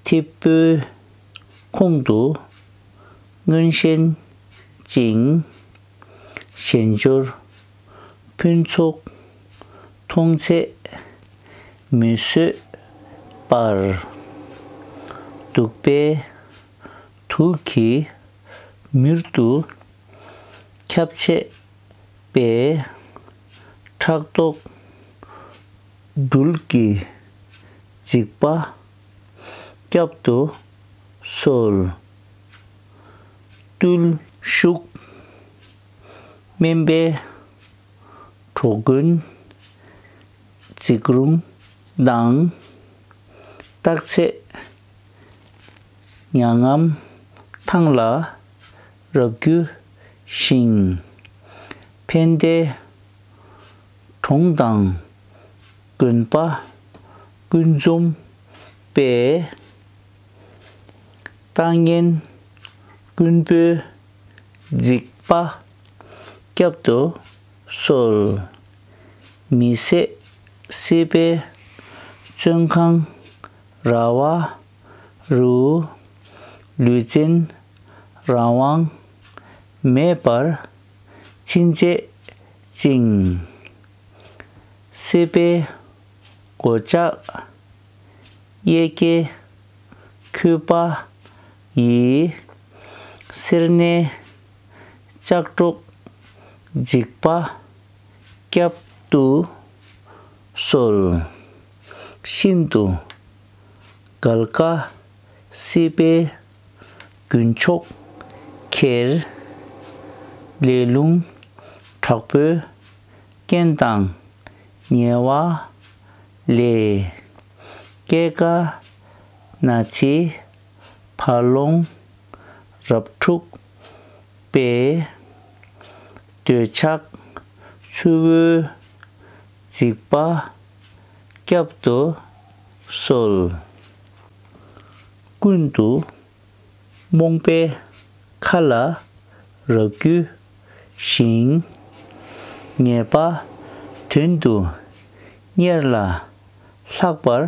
ཐིབས་པོའི་ཁོང་དུ་མངོན་ཞེན་ཅིང་། ཞེན་སྦྱོར་ཕུན་ཚོགས་མཐོང་ཚད་མི་བཟོད་པར། གདུག་པའི་དུག་གིས་མྱུར་དུ་ཁྱབ་ཆེས་པའི། ཕྲག་དོག་སྦྲུལ་གྱི་འཇིགས་པ་བསྐྱབ་ཏུ་གསོལ། བརྟུལ་ཞུགས་དམན་པའི་གྲོགས་ཀུན་འཇིགས་རུང་དང་། རྟག་ཚད་མྱ་ངམ་ཐང་ལ་རབ་རྒྱུ་ཞིང་། ཕན་བདེའི་གྲོང་དང་དགོན་པ་ཀུན་འཛོམས་པའི། ལྟ་ངན་རྐུན་པོའི་འཇིགས་པ་བསྐྱབ་ཏུ་གསོལ། མི་བཟད་སྲིད་པའི་བཙོན་ཁང་ར་བ་རུ། ལུས་ཅན་རང་དབང་མེད་པར་འཆིང་བྱེད་ཅིང་། སྲིད་པའི་སྒོ་ལྕགས་གཡས་བརྐྱང་འཁྱུད་པ་ཡི། སེར་སྣའི་ལྕགས་སྒྲོག་འཇིགས་པ་བསྐྱབ་ཏུ་གསོལ། ཤིན་ཏུ་གལ་དཀའ་སྲིད་པའི་རྒྱུན་ཕྱོགས་ཁྱེར། ལས་རླུང་དྲག་པོའི་རྐྱེན་དང་ཉེ་བ་ལས། སྐྱེ་རྒ་ན་འཆིའི་བར་ཀློང་རབ་འཁྲུགས་པའི། འདོད་ཆགས་ཆུ་བོའི་འཇིགས་པ་བསྐྱབ་ཏུ་གསོལ། ཀུན་ཏུ་རྨོངས་པའི་མཁའ་ལ་རབ་རྒྱུ་ཞིང་། ངེས་པ་དོན་དུ་གཉེར་ལ་ལྷག་པར་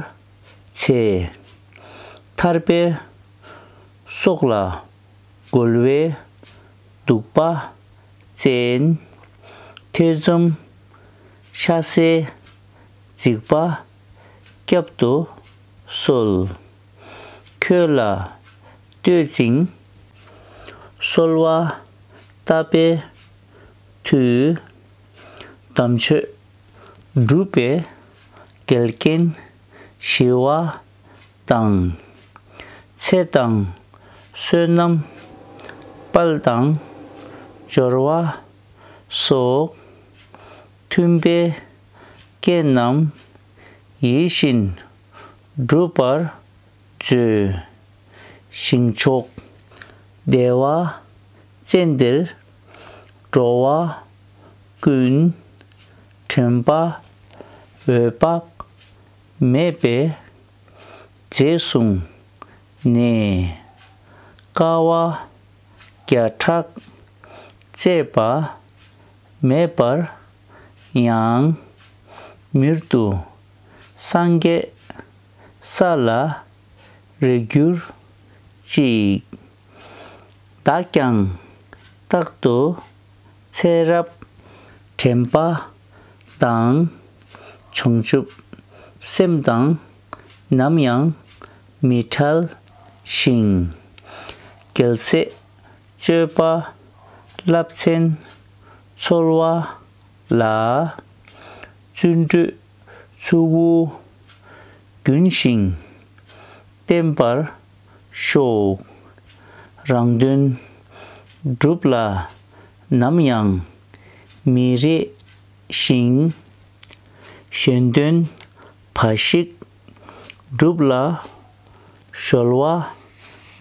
བྱེད། ཐར་པའི་སྲོག་ལ་རྒོལ་བའི་གདུག་པ་ཅན། ཐེ་ཚོམ་ཤ་ཟའི་འཇིགས་པ་བསྐྱབ་ཏུ་གསོལ། ཁྱོད་ལ་བསྟོད་ཅིང་གསོལ་བ་བཏབ་པའི་མཐུས། དམ་ཆོས་སྒྲུབ་པའི་འགལ་རྐྱེན་ཞི་བ་དང་། ཚེ་དང་བསོད་ནམས་དཔལ་དང་འབྱོར་བ་སོགས། མཐུན་པའི་རྐྱེན་རྣམས་ཡིད་བཞིན་འགྲུབ་པར་མཛོད། ཞིང་མཆོག་བདེ་བ་ཅན་འདིར་འགྲོ་བ་ཀུན། དྲན་པ་འོད་དཔག་མེད་པའི་རྗེས་བཟུང་ནས། དཀའ་བ་བརྒྱ་ཕྲག་སྤྱད་པ་མེད་པར་ཡང་། མྱུར་དུ་སངས་རྒྱས་ས་ལ་རེག་གྱུར་ཅིག། བདག་ཀྱང་རྟག་ཏུ་ཚེ་རབས་དྲན་པ་དང་། བྱང་ཆུབ་སེམས་དང་ནམ་ཡང་མི་འབྲལ་ཞིང་། རྒྱལ་སྲས་སྤྱོད་པ་རླབས་ཆེན་ འཚོལ་བ་ལ་བརྩོན་འགྲུས་ཚུ་བོ་རྒྱུན་བཞིན་བརྟན་པར་ཤོག། རང་དོན་སྒྲུབ་ལ་ནམ་ཡང་མི་རེ་ཞིང་། གཞན་དོན་འབའ་ཞིག་སྒྲུབ་ལ་གཞོལ་བ་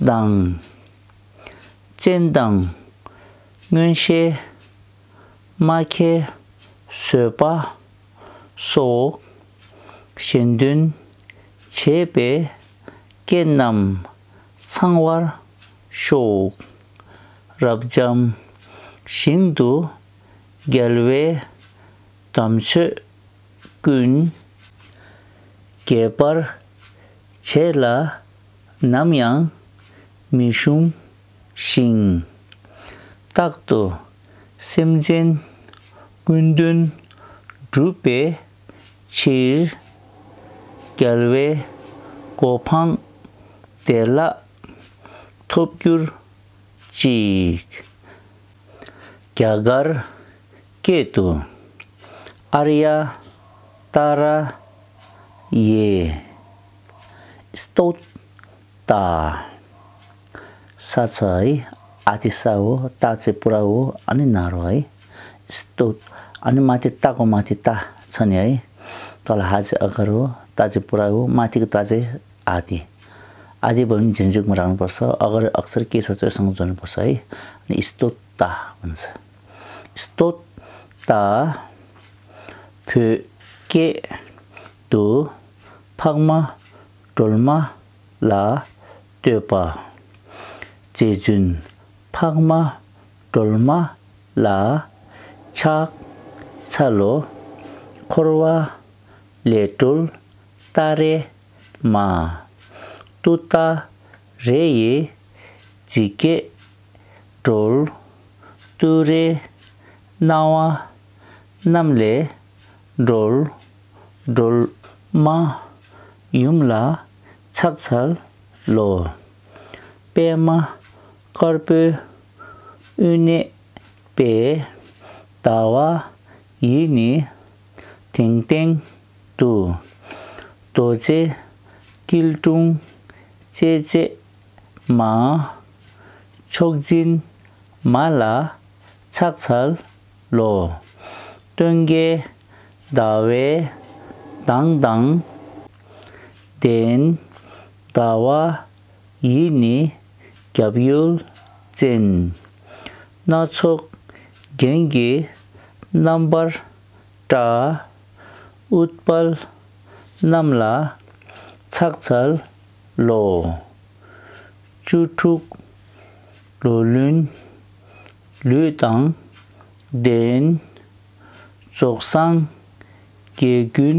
དང་། བཙན་དང་མངོན་ཤེས་རྨ་ཁའི་བཟོད་པ་སོགས། གཞན་དོན་བྱེད་པའི་རྐྱེན་རྣམས་ཚང་བར་ཤོག། རབ་འབྱམས་ཞིང་དུ་རྒྱལ་བའི་དམ་ཆོས་ཀུན། རྒྱས་པར་བྱེད་ལ་ནམ་ཡང་མི་ཞུམ་ཞིང་། རྟག་ཏུ་སེམས་ཅན་ཀུན་དོན་སྒྲུབ་པའི་ཕྱིར། རྒྱལ་བའི་གོ་འཕང་བདེ་བླག་ཐོབ་གྱུར་ཅིག། རྒྱ་གར་སྐད་དུ། ཨཱརྱ་ཏཱ་ར་ཡེ་སྟོད་ཏ། ས་ཚ་ཨི། ཨ་ཏི་ས་འོ། ཏ་ཙེ་པུ་ར་འོ། ཨ་ནི་ན་རོ་ཨི། སྟོད། ཨ་ནི་མ་ཏི་ཏ་གོ་མ་ཏི་ཏ་ཚ་ནི་ཨི། ཏ་ལ་ཧ་ཙེ་ཨ་ག་རོ། ཏ་ཙེ་པུ་ར་འོ། མ་ཏི་གི་ཏ་ཙེ་ཨ་ཏི། ཨ་ཏི་བ་མི་འཛིན་འཇུག་མི་རང་པོ་ས། ཨ་ག་རོ་ཨག་སར་ཀེ་ས་ཙོ་སང་ཛོ་ནི་པོ་ས་ཨི། ཨ་ནི་སྟོད་ཏ་འོ་ན་ས། སྟོད་ཏ། བོད་སྐད་དུ། འཕགས་མ་སྒྲོལ་མ་ལ་བསྟོད་པ། རྗེ་བཙུན་འཕགས་མ་སྒྲོལ་མ་ལ་ཕྱག་འཚལ་ལོ། འཁོར་བ་ལས་སྒྲོལ་ཏཱ་རེ་མ། ཏུཏྟཱ་རེ་ཡི་ཇི་སྐད་སྒྲོལ། ཏུ་རེ་སྣང་བ་རྣམས་ལས་སྒྲོལ། སྒྲོལ་མ་ཡུམ་ལ་ཕྱག་འཚལ་ལོ། པདྨ་དཀར་པོའི་དབུས་གནས་པའི། ཟླ་བ་ཡི་ནི་དེང་སྟེང་དུ། རྡོ་རྗེ་སྐྱིལ་ཀྲུང་བཅས་བཅས་མ། མཆོག་སྦྱིན་མ་ལ་ཕྱག་འཚལ་ལོ། སྟོན་ཀའི་ཟླ་བའི་མདངས་དང་ལྡན། ཟླ་བ་ཡི་ནི་རྒྱབ་ཡོལ་ཅན། སྣ་ཚོགས་རྒྱན་གྱི་རྣམ་པར་བཀྲ། ཨུཏྤལ་རྣམས་ལ་ཕྱག་འཚལ་ལོ། བཅུ་དྲུག་ལོ་ལོན་ལུས་དང་ལྡན། རྫོགས་སངས་རྒྱས་ཀུན་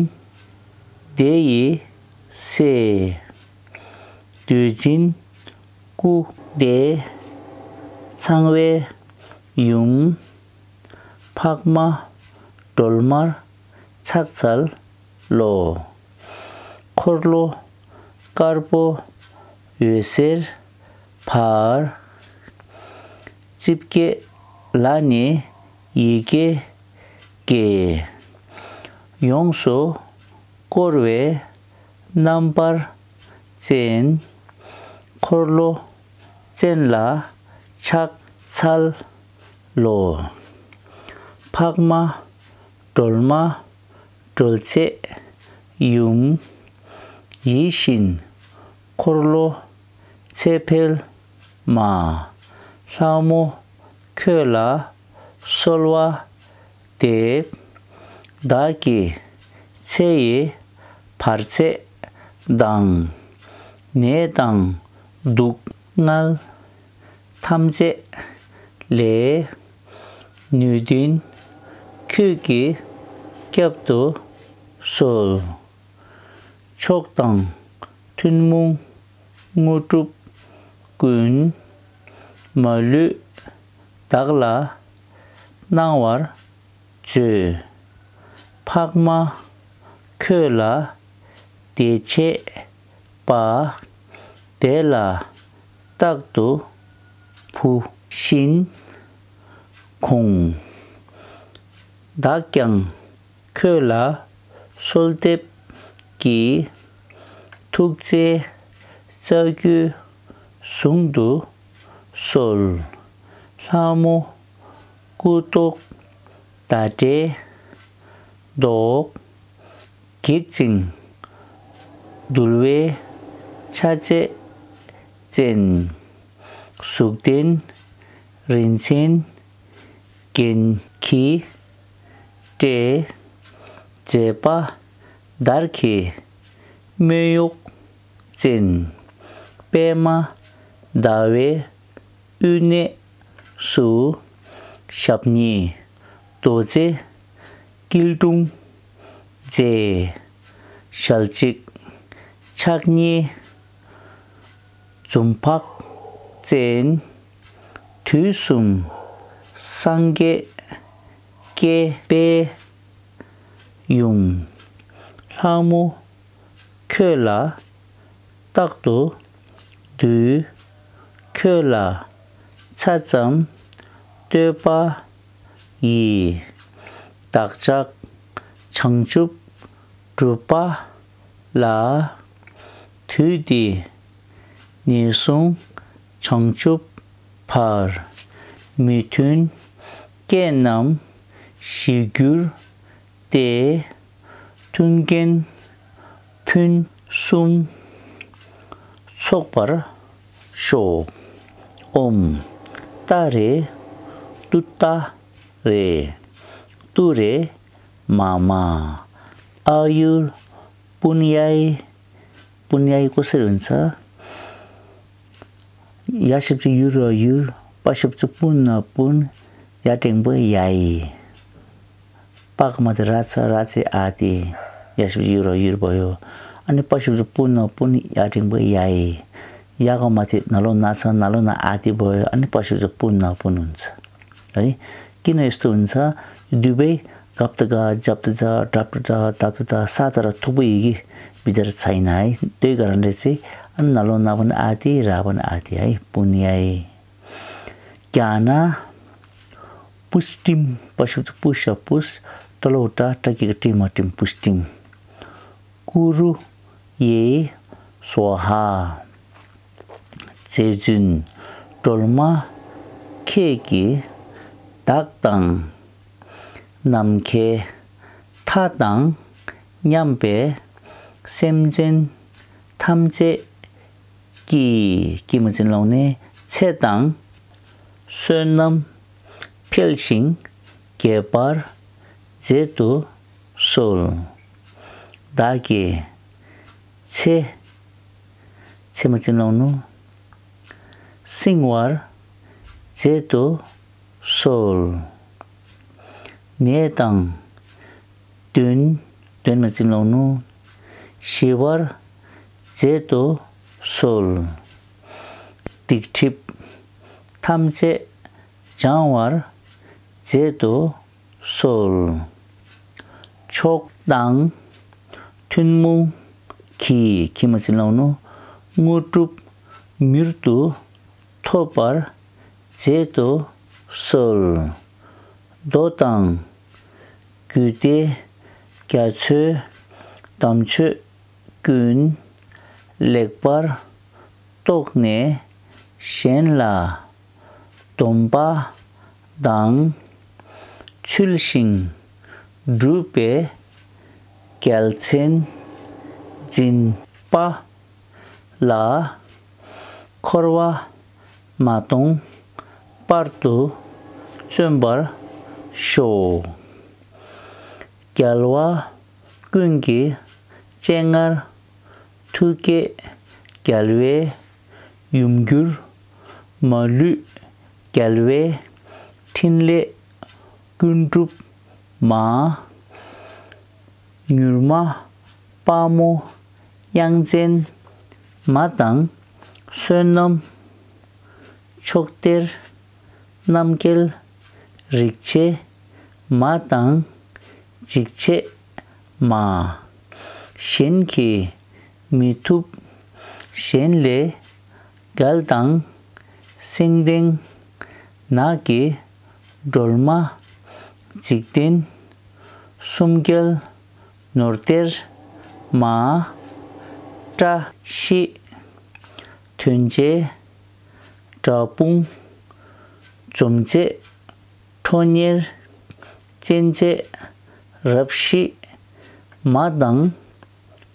དེ་ཡི་སྲས། འདུལ་འཛིན་སྐུ་བདེ་ཚང་བའི་ཡུམ། འཕགས་མ་སྒྲོལ་མར་ཕྱག་འཚལ་ལོ། འཁོར་ལོ་དཀར་པོ་འོད་ཟེར་འབར། རྩིབས་བརྒྱད་ལ་ནི་ཡི་གེ་བརྒྱད། ཡོངས་སུ་བསྐོར་བའི་རྣམ་པར་ཅན། འཁོར་ལོ་ཅན་ལ་ཕྱག་འཚལ་ལོ། འཕགས་མ་སྒྲོལ་མ་སྒྲོལ་བྱེད་ཡུམ། ཡིད་བཞིན་འཁོར་ལོ་ཚེ་འཕེལ་མ། ལྷ་མོ་ཁྱོད་ལ་གསོལ་བ་འདེབས། བདག་གི་ཚེ་ཡི་བར་ཆད་དང་། ནད་དང་སྡུག་བསྔལ་ཐམས་ཅད་ལས། ནུས་ལྡན་ཁྱོད་ཀྱིས་བསྐྱབ་ཏུ་གསོལ། མཆོག་དང་ཐུན་མོང་དངོས་གྲུབ་ཀུན། མ་ལུས་བདག་ལ་གནང་བར་མཛོད། འཕགས་མ་ཁྱོད་ལ་བདེ་བྱེད་པ། དེ་ལ་རྟག་ཏུ་བུ་བཞིན་དགོངས། བདག་ཀྱང་ཁྱོད་ལ་གསོལ་འདེབས་ཀྱི། ཐུགས་བརྩེའི་རྩ་རྒྱུད་ཟུང་དུ་གསོལ། ལྷ་མོ་སྐུ་མདོག་ཟླ་འདྲའི་མདོག། སྒེག་ཅིང་དུལ་བའི་ཆ་བྱད་ཅན། གཟུགས་ལྡན་རིན་ཆེན་རྒྱན་གྱིས་སྤྲས། མཛེས་པ་དར་གྱི་སྨད་གཡོགས་ཅན། པདྨ་ཟླ་བའི་དབུས་གནས་སུ། ཞབས་གཉིས་རྡོ་རྗེ་སྐྱིལ་ཀྲུང་མཛེས། ཞལ་གཅིག་ཕྱག་གཉིས་འཛུམ་བག་ཅན། དུས་གསུམ་སངས་རྒྱས་བསྐྱེད་པའི་ཡུམ། ལྷ་མོ་ཁྱོད་ལ་རྟག་ཏུ་འདུད། ཁྱོད་ལ་ཆ་ཙམ་བསྟོད་པ་ཡིས། བདག་ཅག་བྱང་ཆུབ་སྒྲུབ་པ་ལ། དུས་འདི་ནས་བཟུང་བྱང་ཆུབ་བར། མི་མཐུན་རྐྱེན་རྣམས་ཞི་འགྱུར་ཏེ། མཐུན་རྐྱེན་ཕུན་སུམ་ཚོགས་པར་ཤོག། ཨོཾ། ཏཱ་རེ་ཏུཏྟཱ་རེ། ཏུ་རེ་མ་མ། ཨཱ་ཡུར་པུ་ཎྱ་ཡེ། པུ་ཎྱ་ཡེ་ཀོ་སེ་རུ་ན་ཚ། ཡ་ཞབས་ཀྱུ་ཡུ་ར་ཡུར། པ་ཞབས་ཀྱུ་པུ་ན་པུན། ཡ་འགྲེང་བུ་ཡ་ཡེ། པ་ག་མ་ཏི་ར་ཚ་ར་ཚེ་ཨ་ཏི། ཡ་ཞབས་ཀྱུ་ཡུ་ར་ཡུར་བོ་ཡོ། ཨ་ནི་པ་ཞབས་ཀྱུ་པུ་ན་པུན། ཡ་འགྲེང་བུ་ཡ་ཡེ། ཡ་ག་མ་ཏི་ན་ལོ་ན་ཚ་ན་ལོ་ན་ཨ་ཏི་བོ་ཡོ། ཨ་ནི་པ་ཞབས་ཀྱུ་པུ་ན་པུན་ནུ་ན་ཚ། ཨེ། ཀི་ན་ཡོ་སྟོན་ཚ། དུ་བེ། གབ་ཏ་ག་ཇབ་ཏ་ཇ། དྲབ་ཏ་དྲ། དབ་ཏ་དྷ། ས་ཏ་ར། ཐུག་པ་ཡི་གེ་མི་དར་ཚ་ཡིན་ན་ཨེ། དོ་ག་ར་འདྲེ་ཚེ། ཨ་ན་ལོ་ན་བ་ན་ཨ་ཏི། ར་བ་ན་ཨ་ཏི། ཨེ། པུ་ཎྱ་ཡེ། ཀྱ་ན། པུས་ཊིམ། པ་ཞབས་ཀྱུ་པུ་ཤ་པུས། ཏ་ལོ་ཏྲ། ཏྲ་གི་གུ་ཏྲི་མ་ཏྲིམ། པུས་ཊིམ། ཀུ་རུ་ཡེ་སྭཱ་ཧཱ། རྗེ་བཙུན་སྒྲོལ་མ་ཁྱེད་ཀྱིས་བདག་དང་ནམ་མཁའི་མཐའ་དང་མཉམ་པའི་སེམས་ཅན་ཐམས་ཅད་ཀྱི། ཀྱི་མ་ཅན་ལོང་ནས་ཚེ་དང་བསོད་ནམས་འཕེལ་ཞིང་རྒྱས་པར་མཛད་དུ་གསོལ། བདག་གི་ཚེ། ཚེ་མ་ཅན་ལོང་ནུ། བསྲིང་བར་མཛད་དུ་གསོལ། ནད་དང་གདོན། གདོན་མ་ཅན་ལོང་ནུ། ཞི་བར་མཛད་དུ་གསོལ། སྡིག་སྒྲིབ་ཐམས་ཅད་སྦྱང་བར་མཛད་དུ་གསོལ། མཆོག་དང་ཐུན་མོང་གི། གི་མ་ཅན་ལོང་ནུ། དངོས་གྲུབ་མྱུར་དུ་ཐོབ་པར་མཛད་དུ་གསོལ། མདོ་དང་རྒྱུད་སྡེ་རྒྱ་མཚོའི་དམ་ཆོས་ཀུན་ལེགས་པར་རྟོགས་ནས་གཞན་ལ་སྡོམ་པ་དང་ཚུལ་བཞིན་སྒྲུབ་པའི་རྒྱལ་མཚན་འཛིན་པ་ལ་འཁོར་བ་མ་སྟོངས་བར་དུ་བརྩོན་པར་ཤོག། རྒྱལ་བ་ཀུན་གྱི་སྤྱན་སྔར་ཐུགས་བསྐྱེད་རྒྱལ་བའི་ཡུམ་གྱུར་མ་ལུས་རྒྱལ་བའི་ཕྲིན་ལས་ཀུན་འགྲུབ་མ། མྱུར་མ་དཔའ་མོ་དབྱངས་ཅན་མ་དང་བསོད་ནམས་མཆོག་སྟེར་རྣམ་རྒྱལ་རིག་བྱེད་མ་དང་འཇིགས་བྱེད་མ། གཞན་གྱིས་མི་ཐུབ་གཞན་ལས་རྒྱལ་དང་སེང་ལྡེང་ནགས་ཀྱི་སྒྲོལ་མ་འཇིག་རྟེན་ སུམ་རྒྱལ་ནོར་གཏེར་མ། བཀྲ་ཤིས་དོན་ཆེན་དགྲ་དཔུང་འཇོམས་མཛད། ཁྲོ་གཉེར་ཅན་མཛད་རབ་ཞི་མ་དང་།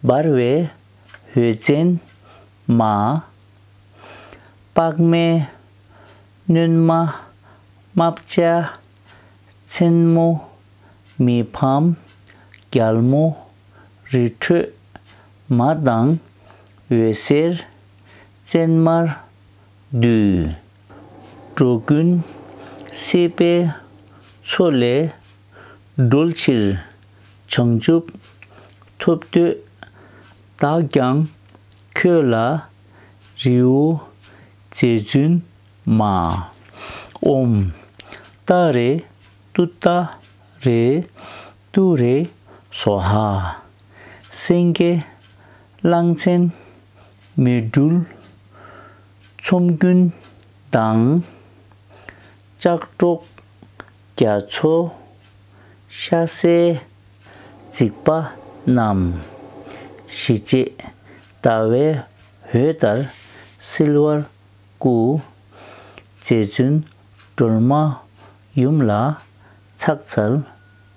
འབར་བའི་འོད་ཅན་མ། དཔག་མེད་བསྣོལ་མ་རྨ་བྱ་མཚན་མོ། མི་ཕམ་རྒྱལ་མོ་རི་ཁྲོད་མ་དང་། འོད་ཟེར་ཅན་མར་བསྡུས། འགྲོ་ཀུན་སྲིད་པའི་མཚོ་ལས་སྒྲོལ་ཕྱིར་བྱང་ཆུབ་ཐོབ་འདོད་བདག་ཀྱང་ཁྱོད་ལ་རེའུ་རྗེ་བཙུན་མ། ཨོཾ་ཏཱ་རེ་ཏུཏྟཱ་རེ་ཏུ་རེ་སྭཱ་ཧཱ། སེང་གེ་གླང་ཆེན་མེ་སྦྲུལ་ཚོམ་རྐུན་དང་། ལྕགས་སྒྲོག་རྒྱ་མཚོ་ཤ་ཟའི་འཇིགས་པ་རྣམས། ཞི་བྱེད་ཟླ་བའི་འོད་ལྟར་བསིལ་བར་བཀུག། རྗེ་བཙུན་སྒྲོལ་མ་ཡུམ་ལ་ཕྱག་འཚལ་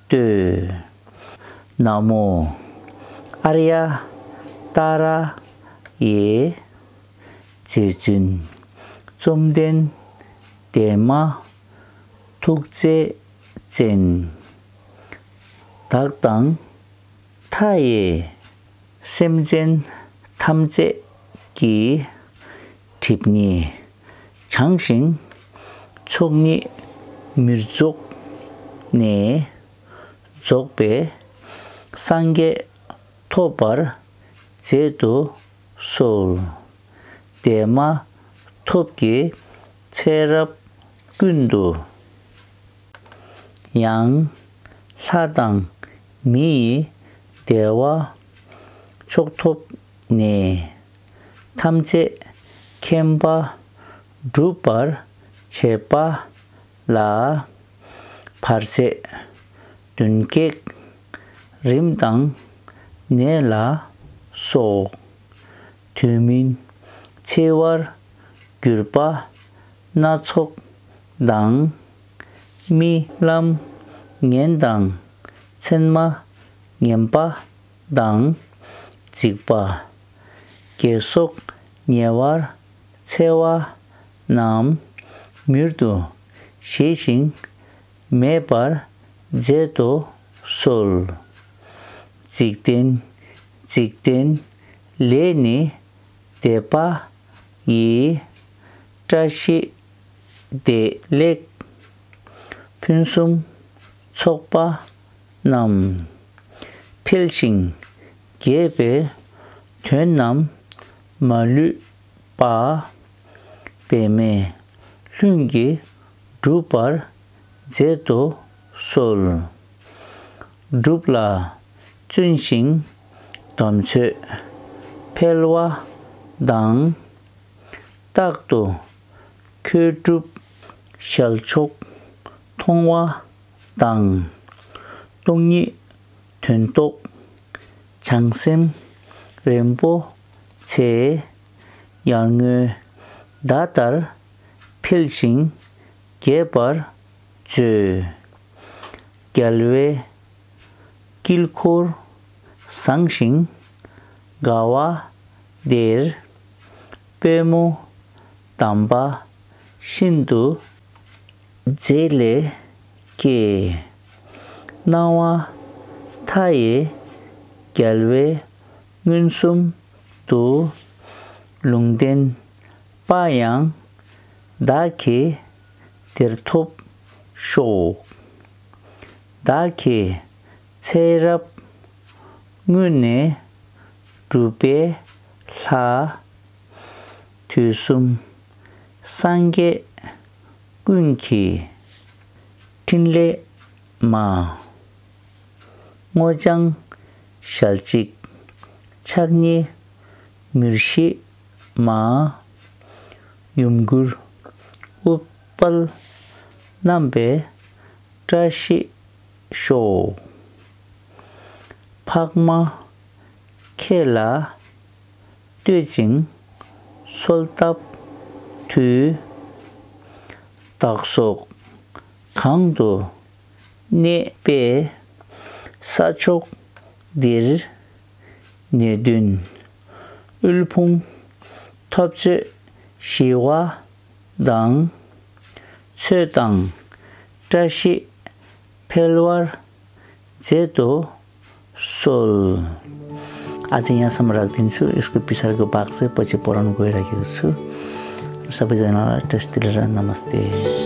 བསྟོད། ན་མོ་ཨཱརྱ་ཏཱ་ར་ཡེ། རྗེ་བཙུན་བཅོམ་ལྡན་འདས་མ་ཐུགས་རྗེ་ཅན། བདག་དང་མཐའ་ཡས་སེམས་ཅན་ཐམས་ཅད་ཀྱི་སྒྲིབ་གཉིས་བྱང་ཞིང་ཚོགས་གཉིས་མི་རྫོགས་ནས་རྫོགས་པའི་སངས་རྒྱས་ཐོབ་པར་མཛད་དུ་གསོལ། འདས་མ་ཐོབ་ཀྱི་ཚེ་རབས་ཀུན་ཏུ། ཡང་ལྷ་དང་མི་ཡི་བདེ་བ་མཆོག་ཐོབ་ནས། ཐམས་ཅད་མཁྱེན་པ་སྒྲུབ་པར་བྱེད་པ་ལ། བར་ཆད་གདོན་བགེགས་རིམས་དང་ནད་ལ་སོགས། དུས་མིན་འཆི་བར་གྱུར་པ་སྣ་ཚོགས་དང་། རྨི་ལམ་ངན་དང་མཚན་མ་ངན་པ་དང་འཇིགས་པ། དགེ་སོགས་ཉེ་བར་འཚེ་བ་རྣམས། མྱུར་དུ་ཞི་ཞིང་མེད་པར་མཛད་དུ་གསོལ། འཇིག་རྟེན་འཇིག་རྟེན་ལས་ནི་འདས་པ་ཡི། བཀྲ་ཤིས་བདེ་ལེགས་ཕུན་སུམ་ཚོགས་པ་རྣམས། འཕེལ་ཞིང་རྒྱས་པའི་དོན་རྣམས་མ་ལུས་པ། འབད་མེད་ལྷུན་གྱིས་འགྲུབ་པར་མཛད་དུ་གསོལ། སྒྲུབ་ལ་བརྩོན་ཞིང་དམ་ཆོས་འཕེལ་བ་དང་། རྟག་ཏུ་ཁྱོད་སྒྲུབ་ཞལ་མཆོག་མཐོང་བ་དང་། སྟོང་ཉིད་དོན་རྟོགས་བྱང་སེམས་རིན་པོ་ཆེ། ཡར་ངོའི་ཟླ་ལྟར་འཕེལ་ཞིང་རྒྱས་པར་མཛོད། རྒྱལ་བའི་དཀྱིལ་འཁོར་བཟང་ཞིང་དགའ་བ་དེར། པུས་མོ་བསྡམས་པ་ཤིན་ཏུ་མཛེས་ལས་སྐྱེས། སྣང་བ་མཐའ་ཡས་རྒྱལ་བའི་མངོན་སུམ་དུ། ལུང་བསྟན་པ་ཡང་བདག་གིས་དེར་ཐོབ་ཤོག། བདག་གི་ཚེ་རབས་སྔོན་ནས་གྲུབ་པའི་ལྷ། དུས་གསུམ་སངས་རྒྱས་ཀུན་གྱི་ཕྲིན་ལས་མ། སྔོ་ལྗང་ཞལ་གཅིག་ཕྱག་གཉིས་མྱུར་ཞི་མ། ཡུམ་གུར་ཨུཏྤལ་བསྣམས་པས་བཀྲ་ཤིས་ཤོག། འཕགས་མ་ཁྱེད་ལ་བསྟོད་ཅིང་གསོལ་བཏབ་དུས། བདག་སོགས་གང་དུ་གནས་པའི་ས་ཕྱོགས་འདིར་ནད་གདོན་དབུལ་ཕོངས་འཐབ་རྩོད་ཞི་བ་དང་། ཚོད་དང་བཀྲ་ཤིས་འཕེལ་བར་མཛད་དུ་གསོལ། आज यहाँ समरक दिन्छु। यसको पछाडिको भाग चाहिँ पछि पढाउनु गइराखेको छु। सबैजनालाई टेस्ट दिलेर नमस्ते।